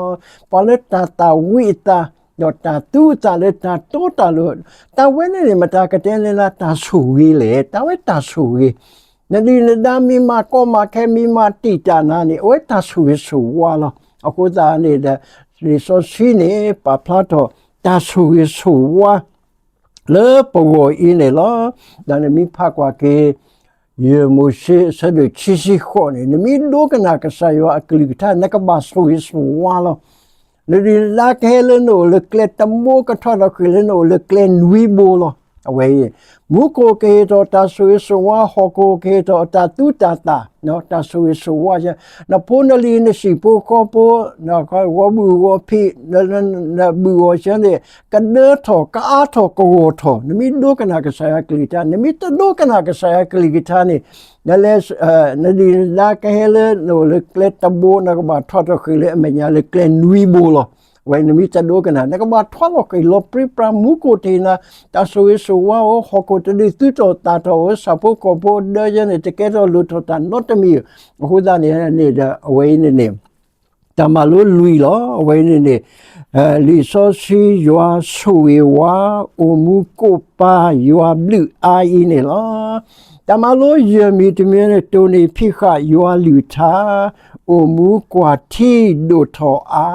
ပှၤလၢတၢ်သၣ်ဝံၤအသး ဒီးတၢ်သူအသးလၢတၢ်တီတၢ်လိၤ, တၢ်ဝဲန့ၣ်န့ၣ် မတၤကတဲလၢတၢ်ဆိၣ်ဂ့ၤလဲၣ်, တၢ်ဝဲတၢ်ဆိၣ်ဂ့ၤ နဒုၣ်နဒါမ့ၢ်မၤကီမၤခဲမ့ၢ်မၤတံာ်တာ်နၤန့ၣ် အဝဲတၢ်ဆိၣ်ဂ့ၤဆိၣ်ဝါလီၤ. အဃိသတးန့ၣ်ဒီး လံာ်စီဆှံန့ၣ် ပာ်ဖျါထီၣ်တၢ်ဆိၣ်ဂ့ၤဆိၣ်ဝါ လၢပဂီၢ်အံၤန့ၣ်လီၤ. ဒီးနမ့ၢ်ဖးကွၢ်က့ၤ ယဲၢ်မိၤၡ့အဆၢဒိၣ်ခံဆံဃိးန့ၣ် နမ့ၢ်ဒိကနၣ်ကစၢ်ယွၤအကလုၢ်ကထါ နကဘၣ်ဆိၣ်ဂ့ၤဆိၣ်ဝါလီၤ. နဒုၣ်နဒါကဟဲလၢနအိၣ်လၢကျဲတဘိ ကထီၣ်ထီၣ်ဃ့ၢ်လၢနအိၣ်လၢကျဲနွံဘိလီၤ. အဝဲအံၤ မူခိၣ်ကဟ့ၣ်ထီၣ်တၢ်ဆိၣ်ဂ့ၤဆိၣ်ဝါ, ဟီၣ်ခိၣ်ကဟ့ၣ်ထီၣ်တၢ်သူတၢ်သၣ်, တၢ်ဆိၣ်ဂ့ၤဆိၣ်ဝါ, နဖိနလံၤ နဟံၣ်ဖိဃီဖိ, ဂီၤဘုၣ်ဂီၤဖံး, နဘုၣ်ဂီၤစၢန့ၣ် ကဒၢထီၣ် ကအါထီၣ် ကဂီၤထီၣ်, နမ့ၢ်ဒိကနၣ်ကစၢ်ယွၤကလုၢ်ကထါ, နမ့ၢ်တဒိကနၣ်ကစၢ်ယွၤကလုၢ်ကထါန့ၣ် နလဲၤ နဒုၣ်နဒါကဟဲလၢနအိၣ်လၢကျဲတဘိ နကဘၣ်ထီၣ်ထီၣ်ဃ့ၢ်လၢအမဲာ်ညါလၢကျဲနွံဘိလီၤ. အဝဲနမ့ၢ်တဒိကနၣ် နကဘၣ်ထွါလီၤဃ့ၢ်လီၤပြံပြါ မူခိၣ်တဟ့ၣ်နၤ တၢ်ဆိၣ်ဂ့ၤဆိၣ်ဝါဧိၤ, ဟီၣ်ခိၣ်တဒုးသူထီၣ်သၣ်ထီၣ်ဧိၤ, ဆၣ်ဖိကီၢ်ဖိဒၢယဲန့ၣ် တကဲထီၣ်လိၣ်ထီၣ်တၢ်နီတမံၤဧိၤ, အဃိသတးန့ၣ်န့ၣ်ဒီး အဝဲအံၤန့ၣ်န့ၣ် တၢ်မၤလိလွံၢ်လီၤ. အဝဲအံၤန့ၣ်န့ၣ် လံာ်စီဆှံယွၤဆိၣ်ဂ့ၤဝါ, အိၣ်မူကိးပၤယွၤဘျုးအါအံၤန့ၣ်လီၤ. တၢ်မၤလိယဲၢ်မံၤတမံၤန့ၣ် တိၢ်န့ၢ်ဖံးဃာ်ယွၤအကလုၢ်ကထါ, အိၣ်မူကွၢ်ထံဒိၣ်ထီၣ်အါ,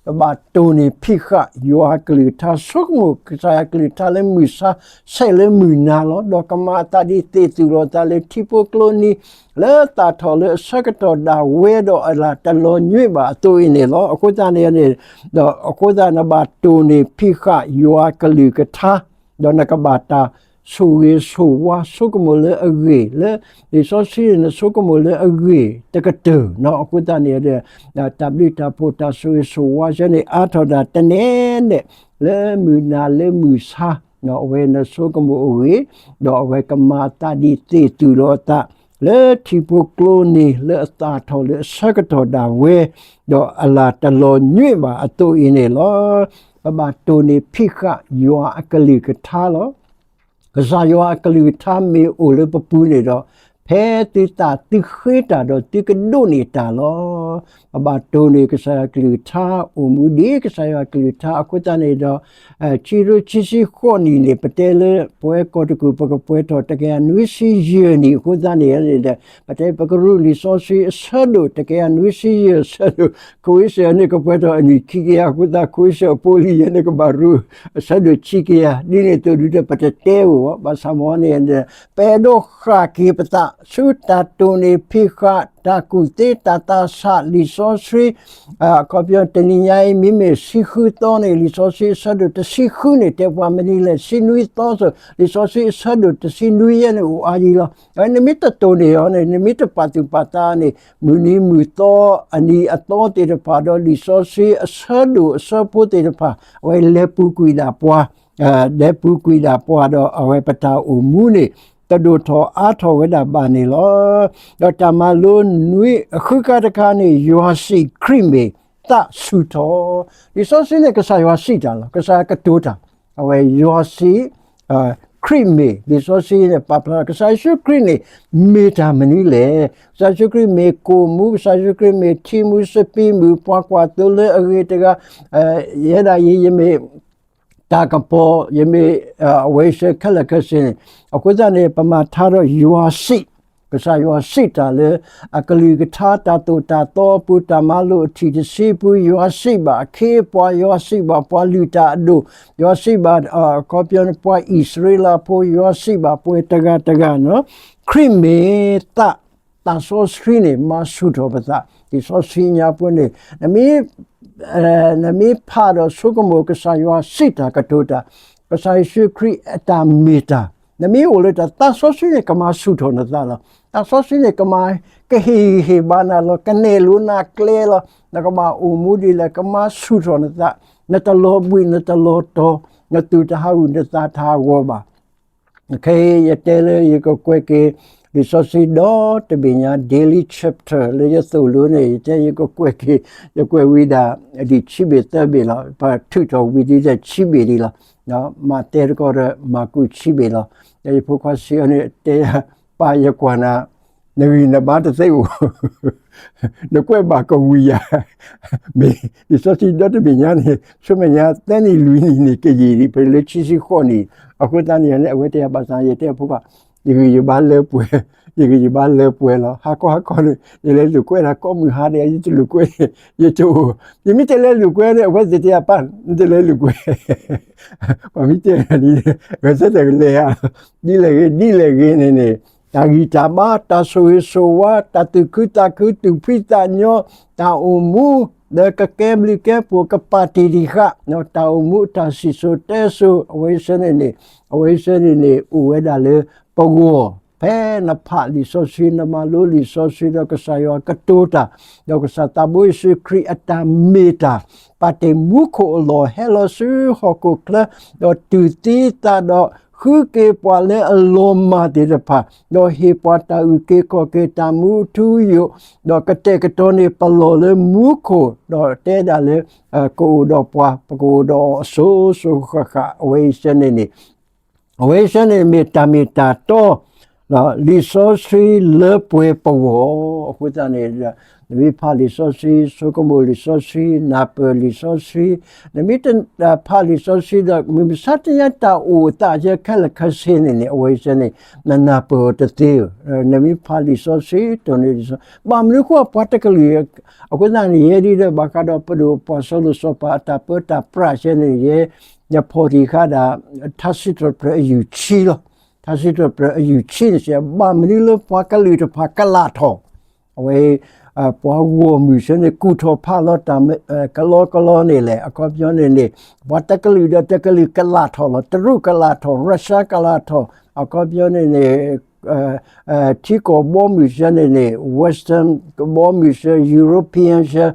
ပဘၣ်တိၢ်န့ၢ်ဖံးဃာ်ယွၤအကလုၢ်ကထါ ဆိကမိၣ်ကစၢ်ယွၤအကလုၢ်ကထါလၢမုၢ်ဆါဆဲးလၢမုၢ်နၤလီၤ. ဒီးကမၤအသးဒ်သ့ၣ်သုးလိာ်သးလၢထံဖိကျိနံၤ လၢအသၣ်ထီၣ်လၢအဆၢကတီၢ်ဒၣ်ဝဲဒီးအလၢ်တလီၤညွံးဘၣ်အသိးအံၤန့ၣ်လီၤ. အဃိသတးန့ၣ်န့ၣ် ဒီးအဃိသတးနဘၣ်တိၢ်န့ၢ်ဖံးဃာ်ယွၤအကလုၢ်ကထါ, ဒီးနကဘၣ်တၢ်ဆိၣ်ဂ့ၤဆိၣ်ဝါ ဆိကမိၣ်လၢအဂ့ၢ် လၢလံာ်စီဆှံန့ၣ် နဆိကမိၣ်လၢအဂ့ၢ်တကတၢၢ်နီၤ. အဃိသတးန့ၣ်ဒီး တၢ်ဘျုးတၢ်ဖှိၣ်တၢ်ဆိၣ်ဂ့ၤဆိၣ်ဝါဆၢန့ၣ် အါထီၣ်ဒၣ်တနဲၣ်နဲၣ် လၢမုၢ်နၤလၢမုၢ်ဆါ အဝဲနဆိကမိၣ်အဂ့ၢ် ဒီးအဝဲကမၤအသးဒ်သ့ၣ်သုးလိာ်အသး လၢထံဖိကျိနံၤ လၢအသၣ်ထီၣ်လၢအဆၢကတီၢ်ဒၣ်ဝဲ ဒီးအလၢ်တလီၤညွံးဘၣ်အသိးအံၤန့ၣ်လီၤ. ပဘၣ်တိၢ်န့ၢ်ဖံးဃာ်ယွၤအကလုၢ်ကထါလီၤ. ကစၢ်ယွၤအကလုၢ်ကထါမ့ၢ်အိၣ်လၢပပူၤန့ၣ်ဒီး ဖဲသုသးသုဃ့တၢ်ဒီးသုကဒိးန့ၢ်တၢ်လီၤ. ပဘၣ်တိၢ်န့ၢ်ကစၢ်ယွၤအကလုၢ်ကထါ အိၣ်မူဒ်ကစၢ်ယွၤအကလုၢ်ကထါ အဃိသတးန့ၣ်ဒီး ခံကထိခံဆံဃိးနံၣ်န့ၣ် ပတဲလၢပဝဲကီၢ်တကူၣ် ပကပှဲၤထီၣ်တကယၤနွံဆံယဲၢ်နံၣ် အဃိသတးန့ၣ်ဒီး ပတဲပကရူၢ်လံာ်စီဆှံအဆၢဒိၣ်တကယၤနွံဆံယဲၢ်အဆၢဒိၣ် ခိၣ်အ့စၢၣ်န့ၣ် ကပှဲၤထီၣ်အနံၣ်ခံကယၤ အဃိသတး ခိၣ်အ့စၢၣ်အဖိလံၤယဲန့ၣ် ကဘၣ်ရူၢ်အဆၢဒိၣ်ခံကယၤ ဒ်န့ၣ်အသိးဒုးဒီး ပတတဲဧိၤဘၣ် ဘၣ်ဆၣ်မ့ၢ်န့ၣ် ပအဲၣ်ဒိးဃၣ်က့ၤပသး ဆူတၢ်တိၢ်န့ၢ်ဖံးဃာ် တၢ်ကူၣ်သ့တၢ်သးဆးလံာ်စီဆှံ အခီပညီတနံၤညါအံၤ မ့မ့ၢ်ဆံဃုသီန့ၣ် လံာ်စီဆှံအဆၢဒိၣ်တဆံဃုန့ၣ် တဲပှၤမနုၤလဲၣ် ဆံနွံသီစ့ၢ် လံာ်စီဆှံအဆၢဒိၣ်တဆံနွံယဲန့ၣ် အိၣ်အါယံၤလီၤ. နမ့ၢ်တတိၢ်န့ၢ်အီၤန့ၣ် နမ့ၢ်တပာ်သူၣ်ပာ်သးန့ၣ် မုၢ်နံၤမုၢ်သီ အနံၤအသီသ့ၣ်တဖၣ်ဒီး လံာ်စီဆှံအဆၢဒိၣ်အဆၢဖိသ့ၣ်တဖၣ် အဝဲလဲၤပူၤကွံာ်ဒၣ်ပှၤ လဲၤပူၤကွံာ်ဒၣ်ပှၤဒီး အဝဲပတၢ်အိၣ်မူန့ၣ် တဒိၣ်ထီၣ်အါထီၣ်ဝဲဒၣ်ဘၣ်န့ၣ်လီၤ. ဒီးတၢ်မၤလိနွံ အဃုကါတခါန့ၣ် ယွၤစံၣ်ခရံာ်မ့ၢ်သးဆူၣ်ထီၣ် လံာ်စီဆှံန့ၣ် ကစၢ်ယွၤစံၣ်တၢ်လီၤ. ကစၢ်ယွၤကတိၤတၢ် အဝဲယွၤစံး, ခရံာ်မ့ၢ်, လံာ်စီဆှံန့ၣ် ပာ်ဖျါ ကစၢ်ယ့ၣ်ၡူးခရံာ်န့ၣ် မ့ၢ်တၢ်မနုၤလဲၣ်. ကစၢ်ယ့ၣ်ၡူးခရံာ်မ့ၢ်ကိၣ်မူ, ကစၢ်ယ့ၣ်ၡူးခရံာ်မ့ၢ်ထံမူစပံးမုၢ်, ပှၤကွၢ်သိလၢအဂ့ၤတဂၤ, ယဲဒၣ်ယဲ ယမ့ၢ် တၢ်ကပီၤ, ယမ့ၢ်, အဝဲစ့ၢ်ခဲလၢာ်ခဲဆ့န့ၣ်, အဃိသတးန့ၣ် ပမၤထါဒီးယွၤစံး, ကစၢ်ယွၤစံးတၢ်လၢ အကလုၢ်ကထါတၢ်သိၣ်တၢ်သီအပူၤ တၢ်မၤလိာ်အထံၣ်တဆံပူၤ, ယွၤစံးဘၣ်အခ့အပှၤ, ယွၤစံးဘၣ်ပှၤလုၢ်တၢ်အဒိၣ်, ယွၤစံးဘၣ်, အခီပညီန့ၣ် ပှၤအံၣ်စရ့လးဖိ, ယွၤစံးဘၣ်ပှၤတဂၤတဂၤန့ၣ်, ခရံာ်မ့ၢ်သး သးစီဆှံန့ၣ် မၤဆူၣ်ထီၣ်ပသး, လံာ်စီဆှံညါပူၤန့ၣ်, နမ့ၢ်, နမ့ၢ်ဖးဒီးဆိကမိၣ်ကစၢ်ယွၤစံးတၢ်ကတိၤတၢ်, ကစၢ်ယ့ၣ်ၡူးခရံာ်အတၢ်မ့ၢ်တၢ်, နမ့ၢ်အိၣ်လၢတၢ်သးစီဆှံန့ၣ် ကမၤဆူၣ်ထီၣ်နသးလီၤ. သးစီဆှံန့ၣ် ကမၤကဟ့ၣ်ဂံၢ်ဟ့ၣ်ဘါနၤလီၤ, ကနဲၣ်လိနၤကျဲလီၤ, နကဘၣ်အိၣ်မူဒ်လဲၣ် ကမၤဆူၣ်ထီၣ်နသး, နတလီၤဘှံး နတလီၤတီၤ, နသူၣ်တဟးဂူာ် နသးတဟးဂီၤဘၣ်. ခဲအံၤ ယတဲလၢယကကွဲးက့ၤ လံာ်စီဆှံဒီတဘ့ၣ်ညါ Daily Chapter လၢယသိၣ်လိန့ၣ် ယတဲယကကွဲးက့ၤ, ယကွဲးဝံၤဒၣ် ဒ်ဆံဘ့ၣ်သၢဘ့ၣ်လီၤ. ပထုးထီၣ်ဝံၤဒ်ဆံဘ့ၣ်ဒံးလီၤ. မးသဲတကီၢ်ဒီး မၢ်ကူးဆံဘ့ၣ်လီၤ. ယဖိခွါစံးအီၤန့ၣ် တဲ ပၢ်ယကွၢ်နၤ နဂံၢ်နဘါတသ့အိၣ် နကွဲးဘၣ်ကဝံၤယၤ, မ့ၢ်လံာ်စီဆှံဒီတဘ့ၣ်ညါန့ၣ် ဆူမဲာ်ညါသၢနံၣ်လွံၢ်နံၣ်န့ၣ် ကယံာ်ဒံး ဖဲလၢခံဆံဃိးနံၣ်, အဃိသတးန့ၣ်န့ၣ် အဝဲတဲဘၣ်သး ယတဲဖိခွါ, ယဂံၢ်ယဘါလၢပှဲၤ, ယဂံၢ်ယဘါလၢပှဲၤလီၤ. ဟါခီဟါခီန့ၣ် ယလဲၤလိာ်ကွဲဒၣ်ကိးမုၢ်ဟါဒီး ယတလိာ်ကွဲ, ယတအိၣ်, ယမ့ၢ်တလဲၤလိာ်ကွဲန့ၣ် အဝဲသ့ၣ်တဲယၤ ပၢ် နတလဲၤလိာ်ကွဲ ပှၤမ့ၢ်တဲဒ်န့ၣ် ဂဲၤဆၢထၢၣ်ကလဲၤဧါ, ဒ်လဲၣ်ဂ့ၤ ဒ်လဲၣ်ဂ့ၤန့ၣ်န့ၣ် တၢ်ဂံၢ်တၢ်ဘါ တၢ်ဆိၣ်ဂ့ၤဆိၣ်ဝါ တၢ်သူၣ်ခုသးခု သူၣ်ဖှံသးညီ တၢ်အိၣ်မူ လၢကကဲဘျုးကဲဖှိၣ် ကပာ်တ့ၢ်တံၢ်ဃာ် တၢ်အိၣ်မူအတၢ်စံၣ်စိၤတဲစိၤ အဝဲဆၢန့ၣ်န့ၣ်, အဝဲဆၢန့ၣ်န့ၣ် အိၣ်ဝဲဒၣ်လၢပဂီၢ်, ဖဲနဖးလံာ်စီဆှံ နမၤလိလံာ်စီဆှံဒီးကစၢ်ယွၤကတိၤတၢ်, ဒီးကစၢ်သးဘိယ့ၣ်ၡူးခရံာ်အတၢ်မ့ၢ်တၢ်, ပာ်တ့ၢ်မူခိၣ်အလီၢ် ဟဲလီၤဆူဟီၣ်ခိၣ်ချၢ, ဒီးတူၢ်သံသးဒီး ဃုက့ၤပှၤလၢအလီၤမၢ်သ့ၣ်တဖၣ်, ဒီးဟ့ၣ်ပှၤတၢ်အုၣ်က့ၤခီၣ်က့ၤ တၢ်မူထူယိာ်, ဒီးကတဲာ်ကတီၤန့ၢ်ပလီၢ်လၢမူခိၣ်, ဒီးတဲဒၣ်လၢ ကအိၣ်ဒီးပှၤ, ပကအိၣ်ဒီးအစိၤစိၤဃၣ်ဃၣ် အဝဲအံၤဆၢန့ၣ်န့ၣ် အဝဲအံၤဆၢန့ၣ်မ့ၢ်တၢ်မ့ၢ်တၢ်တီ လံာ်စီဆှံလၢပှဲၤပဂီၢ်, အဃိသတးန့ၣ် နမ့ၢ်ဖးလံာ်စီဆှံ ဆိကမိၣ်လံာ်စီဆှံ နၢ်ပၢၢ်လံာ်စီဆှံ, နမ့ၢ်တဖးလံာ်စီဆှံဒီး မုၢ်မဆါတနံၤညါတၢ်အိၣ်အသးခဲလၢာ်ခဲဆ့န့ၣ်န့ၣ် အဝဲအံၤဆၢန့ၣ် နနၢ်ပၢၢ်အီၤတသ့ဧၢ, နမ့ၢ်ဖးလံာ်စီဆှံ တိၢ်န့ၢ်လံာ်စီဆှံ ဘၣ်မနုၤဃိပှၤတကလုာ် အဃိသတးန့ၣ် ယဲဒၣ်ဒီးဘၣ်ဃးဒီးပဒိၣ်ပှၤစီၤလိၤစီၤပၤအတၢ်ပၢတၢ်ပြးဆၢန့ၣ် ယဲ ယဖီၣ်တံၢ်ဃာ်ဒၣ် ထါစံးထီၣ်ပတြၢၤအယုၢ်ဆံလီၤ. ထါစံးထီၣ်ပတြၢၤအယုၢ်ဆံန့ၣ် ဘၣ်မနုၤလၢပှၤကလုာ်တဖၣ်ကလာ်ထီၣ်, အဝဲ ပှၤဂီၢ်မုၢ်ဆၢန့ၣ် ကူၣ်ထီၣ်ဖးလီၤတၢ် ကလီကလီန့ၣ်လဲၣ်. အခီပညီန့ၣ်န့ၣ် ပှၤတကလုာ်ဒီးတကလုာ်ကလာ်ထီၣ်လီၤ. တရူးကလာ်ထီၣ်, Russia ကလာ်ထီၣ်, အခီပညီန့ၣ်န့ၣ် ထံကီၢ်ဘီမုၢ်ဆၢန့ၣ်န့ၣ် Western ကဘီမုၢ်ဆၢ European ဆၢ,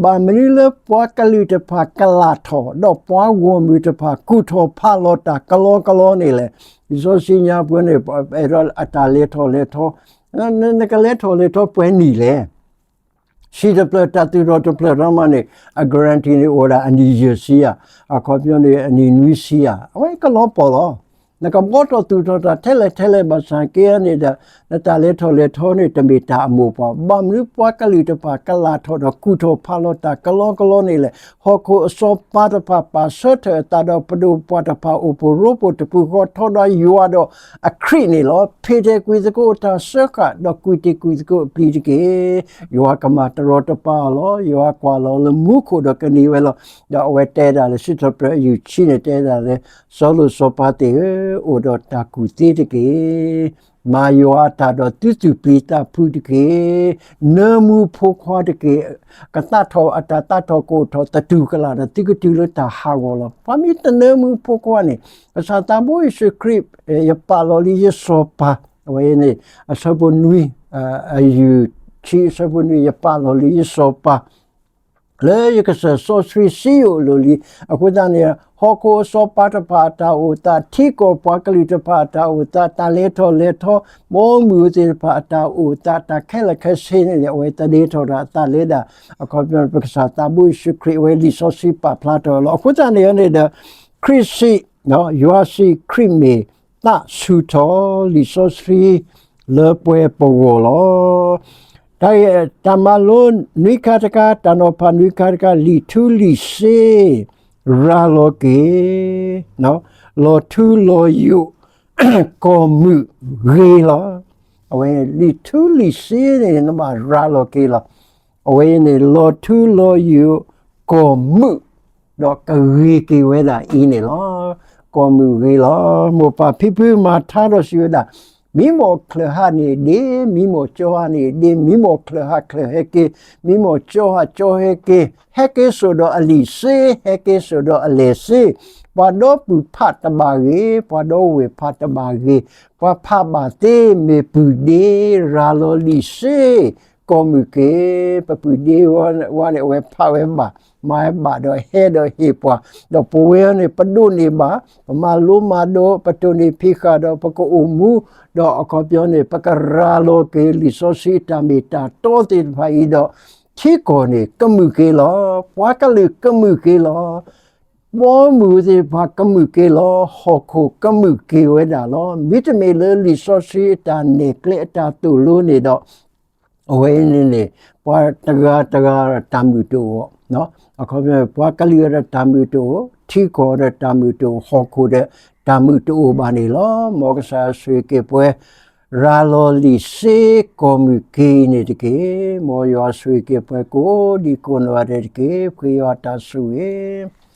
ဘၣ်မနုၤလၢပှၤကလုာ်တဖၣ်ကလာ်ထီၣ် ဒီးပှၤဂီၢ်မုၢ်တဖၣ်ကူၣ်ထီၣ်ဖးလီၤတၢ်ကလီကလီန့ၣ်လဲၣ်. လံာ်စီဆှံညါပူၤန့ၣ် အဲၣ်ဒိးအတၢ်လဲၤထီၣ်လဲၤထီ, နကလဲၤထီၣ်လဲၤထီပှဲၤနံၣ်လဲၣ်. စံၣ်တဖျၢၣ်တၢ်သူၣ်ထီၣ်တဖျၢၣ်ထီမးန့ၣ် အ guarantee န့ၣ်အိၣ်ဒၣ်အနံၣ်ယဲၢ်ဆံဧါ, အခီပညီန့ၣ် အနံၣ်နွံဆံဧါ, အဝဲကလီၤပှီၢ်လီၤ. နကဘှီထီၣ်သူၣ်ထီၣ်တၢ်ထဲလဲၣ်ထဲလဲၣ်ဘၣ်ဆၣ်က့န့ၣ်ဒီး နတၢ်လဲၤထီၣ်လဲၤထီန့ၣ် တမ့ၢ်တၢ်အမိၢ်ပှၢ်, ဘၣ်မနုၤပှၤကလုာ်တဖၣ်ကလာ်ထီၣ်ဒီးကူၣ်ထီၣ်ဖးလီၤတၢ်ကလီကလီန့ၣ်လဲၣ်. ဟီၣ်ခိၣ်အစီၤပၤတဖၣ်ပာ်ဆၢထၢၣ်အသးဒီးပဒိၣ်ပှၤတဖၣ်အိၣ်ဖှိၣ်ရိဖှိၣ်တပူၤဃီထီဒီးယွၤဒီးအခရံာ်န့ၣ်လီၤ. ဖံးတ့ၢ်ကွံာ်သကိးအတၢ်စၢဃာ် ဒီးကွံာ်တ့ၢ်ကွံာ်သကိးအပျံၤတက့ၢ်. ယွၤကမၤတရီတပါအီၤလီၤ. ယွၤကွၢ်လီၤလၢမူခိၣ်ဒီးကန့ၢ်ဝဲလီၤ. ဒီးအဝဲတဲဒၣ်လၢ စံးထီၣ်ပတြၢၤအယုၢ်ဆံန့ၣ် တဲဒၣ်လၢ စီၤလိၤစီၤပၤသ့ၣ်ဧၢ, အိၣ်ဒီးတၢ်ကူၣ်သ့တက့ၢ်. မၤယွၤအတၢ်ဒီးသုသူၣ်ပျံၤသးဖုးတက့ၢ်. နၢမူဖိခွါတက့ၢ်. ကသးထီၣ်အတၢ်သးထီၣ်ကအိၣ်ထီၣ်သတူၢ်ကလာ်ဒီး သုကတုၤလၢတၢ်ဟးဂီၤလီၤ. ပှၤမ့ၢ်တနၢမူဖိခွါန့ၣ် ကစၢ်သးဘိယ့ၣ်ၡူးခရံာ် ယပာ်လီၤလံယစီၤပၤ, အဝဲန့ၣ် အဆၢဖိနွံ, အယုၢ်ဆံအဆၢဖိနွံ ယပာ်လီၤလံယစီၤပၤ လၢယကစၢၢ်စီဆှံစံယိၣ်အလိၤလံ. အဃိသတးန့ၣ် ဟီၣ်ခိၣ်အစီၤပၤတဖၣ်အတၢ်အိၣ်သး, ထံကီၢ်ပှၤကလုာ်တဖၣ်အတၢ်အိၣ်သး, တၢ်လဲၤထီၣ်လဲၤထီ, ဘီမုၢ်သ့ၣ်တဖၣ်အတၢ်အိၣ်သး, တၢ်ခဲလၢာ်ခဲဆ့န့ၣ်န့ၣ် အဝဲသန့ၤထီၣ်တၢ်အသးလၢဒၣ် အခီပညီ ပကစၢ်သးဘိယ့ၣ်ၡူးခရံာ် အဝဲလံာ်စီဆှံပာ်ဖျါထီၣ်လီၤ. အဃိသတးန့ၣ်န့ၣ်ဒီး ခရံာ်စံး ယွၤစံးခရံာ်မ့ၢ်သးဆူၣ်ထီၣ်လံာ်စီဆှံလၢပှဲၤပဂီၢ်လီၤ. တၢ်မၤလိနွံခါတခါ, တၢ်နီၤဖးနွံခါတခါ, လံာ်ထူလံာ်စ့ရၤလီၤက့ၤ, လီၤထူလီၤယိာ် ကီၢ်မုၢ်ဂ့ၤလီၤ. အဝဲလံာ်ထူလံာ်စ့န့ၣ် နဘၣ်ရၤလီၤက့ၤလီၤ. အဝဲန့ၣ် လီၤထူလီၤယိာ် ကီၢ်မုၢ် ဒီးကဂ့ၤက့ၤဝဲဒၣ်အံၤန့ၣ်လီၤ. ကီၢ်မုၢ်ဂ့ၤလီၤ. မိၢ်ပၢ်ဖံဖုမၤထါဒီးစံးဝဲဒၣ်, မံမီၢ်ချၢၣ်ဟးန့ၣ်ဒ့, မံမီၢ်ကၠီဟးန့ၣ်ဒ့, မံမီၢ်ချၢၣ်ဟးချၢၣ်ဟဲက့ၤ, မံမီၢ်ကၠီဟးကၠီဟဲက့ၤ, ဟဲက့ၤစိာ်ဒီးအလံာ်စ့, ဟဲက့ၤစိာ်ဒီးအလဲၤစ့, ပှၤဒီပုၢ်ဖးတဘၣ်ဂ့ၤ, ပှၤဒီဝဲၢ်ဖးတဘၣ်ဂ့ၤ, ပှၤဖးဘၣ်သ့မ့ၢ်ပုၢ်ဒ့ရၤလီၤလံာ်စ့ ကီၢ်မုၢ်က့ၤ, ပပုၢ်ဒ့ဝဲန့ၣ် အဝဲဖးဝဲဘၣ်, မၤဝဲဘၣ်ဒီးဟဲဒီးဟ့ၣ်ပှၤ, ဒီးပဝဲန့ၣ် ပဒိးန့ၢ်ဘၣ်, ပမၤလိမၤဒိး, ပတိၢ်န့ၢ်ဖံးဃာ်ဒီးပကအိၣ်မူ, ဒီးအခီပညီန့ၣ် ပကရၤလီၤက့ၤလံာ်စီဆှံအတၢ်မ့ၢ်တၢ်တီသ့ၣ်တဖၣ်အံၤဒီး ထံကီၢ်န့ၣ်ကမုၢ်က့ၤလီၤ. ပှၤကလုာ်ကမုၢ်က့ၤလီၤ. ဘီမုၢ်သ့ၣ်တဖၣ်ကမုၢ်က့ၤလီၤ. ဟီၣ်ခိၣ်ကမုၢ်က့ၤဝဲဒၣ်လီၤ. မ့တမ့ၢ်လၢလံာ်စီဆှံအတၢ်နဲၣ်ကျဲအတၢ်သိၣ်လိန့ၣ်ဒီး အဝဲအံၤန့ၣ်န့ၣ် ပှၤတဂၤတဂၤဒီးတၢ်မုာ်တအိၣ်, အခီပညီ ပှၤကလုာ်ဒီးတၢ်မုာ်တအိၣ်, ထံကီၢ်ဒီးတၢ်မုာ်တအိၣ်, ဟီၣ်ခိၣ်ဒီးတၢ်မုာ်တအိၣ်ဘၣ်န့ၣ်လီၤ. မ်ကစၢ်ယွၤဆိၣ်ဂ့ၤက့ၤပှၤ ရၤလီၤလံာ်စ့ကီၢ်မုၢ်က့ၤအံၤန့ၣ်တက့ၢ်. မ်ယွၤဆိၣ်ဂ့ၤက့ၤပှၤကိးဒံကိးနီၢ်ဂၤဒဲးတက့ၢ်. ပဃ့ယွၤတၢ်ဆိၣ်ဂ့ၤ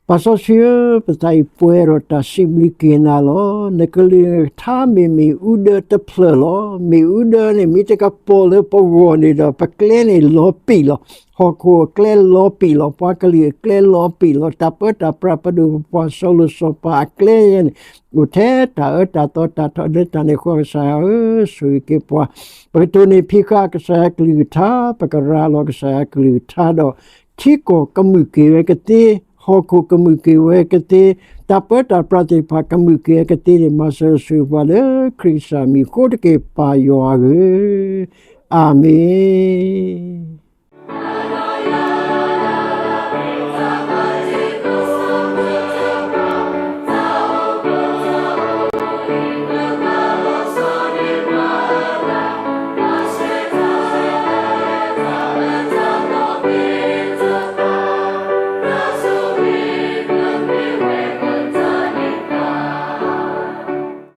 ပၢ်စီဆှံဧၢ, ပသးအံၤပှဲၤဒီးတၢ်စံးဘျုးက့ၤနၤလီၤ. နကလုၢ်နကထါမ့မ့ၢ် အူဒၢတဖျၢၣ်လီၤ. မ့ၢ်အူဒၢန့ၣ် မ့ၢ်တကပီၤလၢပဂီၢ်န့ၣ်ဒီး ပကျဲန့ၣ်လီၤပံာ်လီၤ. ဟီၣ်ခိၣ်အကျဲလီၤပံာ်လီၤ. ပှၤကလုာ်အကျဲလီၤပံာ်လီၤ. တၢ်ပၢတၢ်ပြး ပဒိၣ်ပပှၢ်စီၤလိၤစီၤပၤအကျဲန့ၣ် အိၣ်ထဲတၢ်အၢတၢ်သီ တၢ်ထီၣ်ဒၢတၢ်န့ၣ်အဃိ ကစၢ်ယွၤဧၢ, ဆိၣ်ဂ့ၤက့ၤပှၤ, ပကတိၢ်န့ၢ်ဖံးဃာ်ကစၢ်ယွၤကလုၢ်ကထါ, ပကရၤလီၤကစၢ်ယွၤကလုၢ်ကထါဒီး ထံကီၢ်ကမုၢ်က့ၤဝဲကသ့, ဟီၣ်ခိၣ်ကမုၢ်က့ၤဝဲကသ့, တၢ်ပၢတၢ်ပြးသ့ၣ်တဖၣ်ကမုၢ်က့ၤဝဲကသ့န့ၣ် မၤစၢၤဆိၣ်ဂ့ၤပှၤလၢခရံာ်ကစၢ်မံၤအဃိတက့ၢ် ပၢ်ယွၤဧၢ, အၤမ့ၣ်.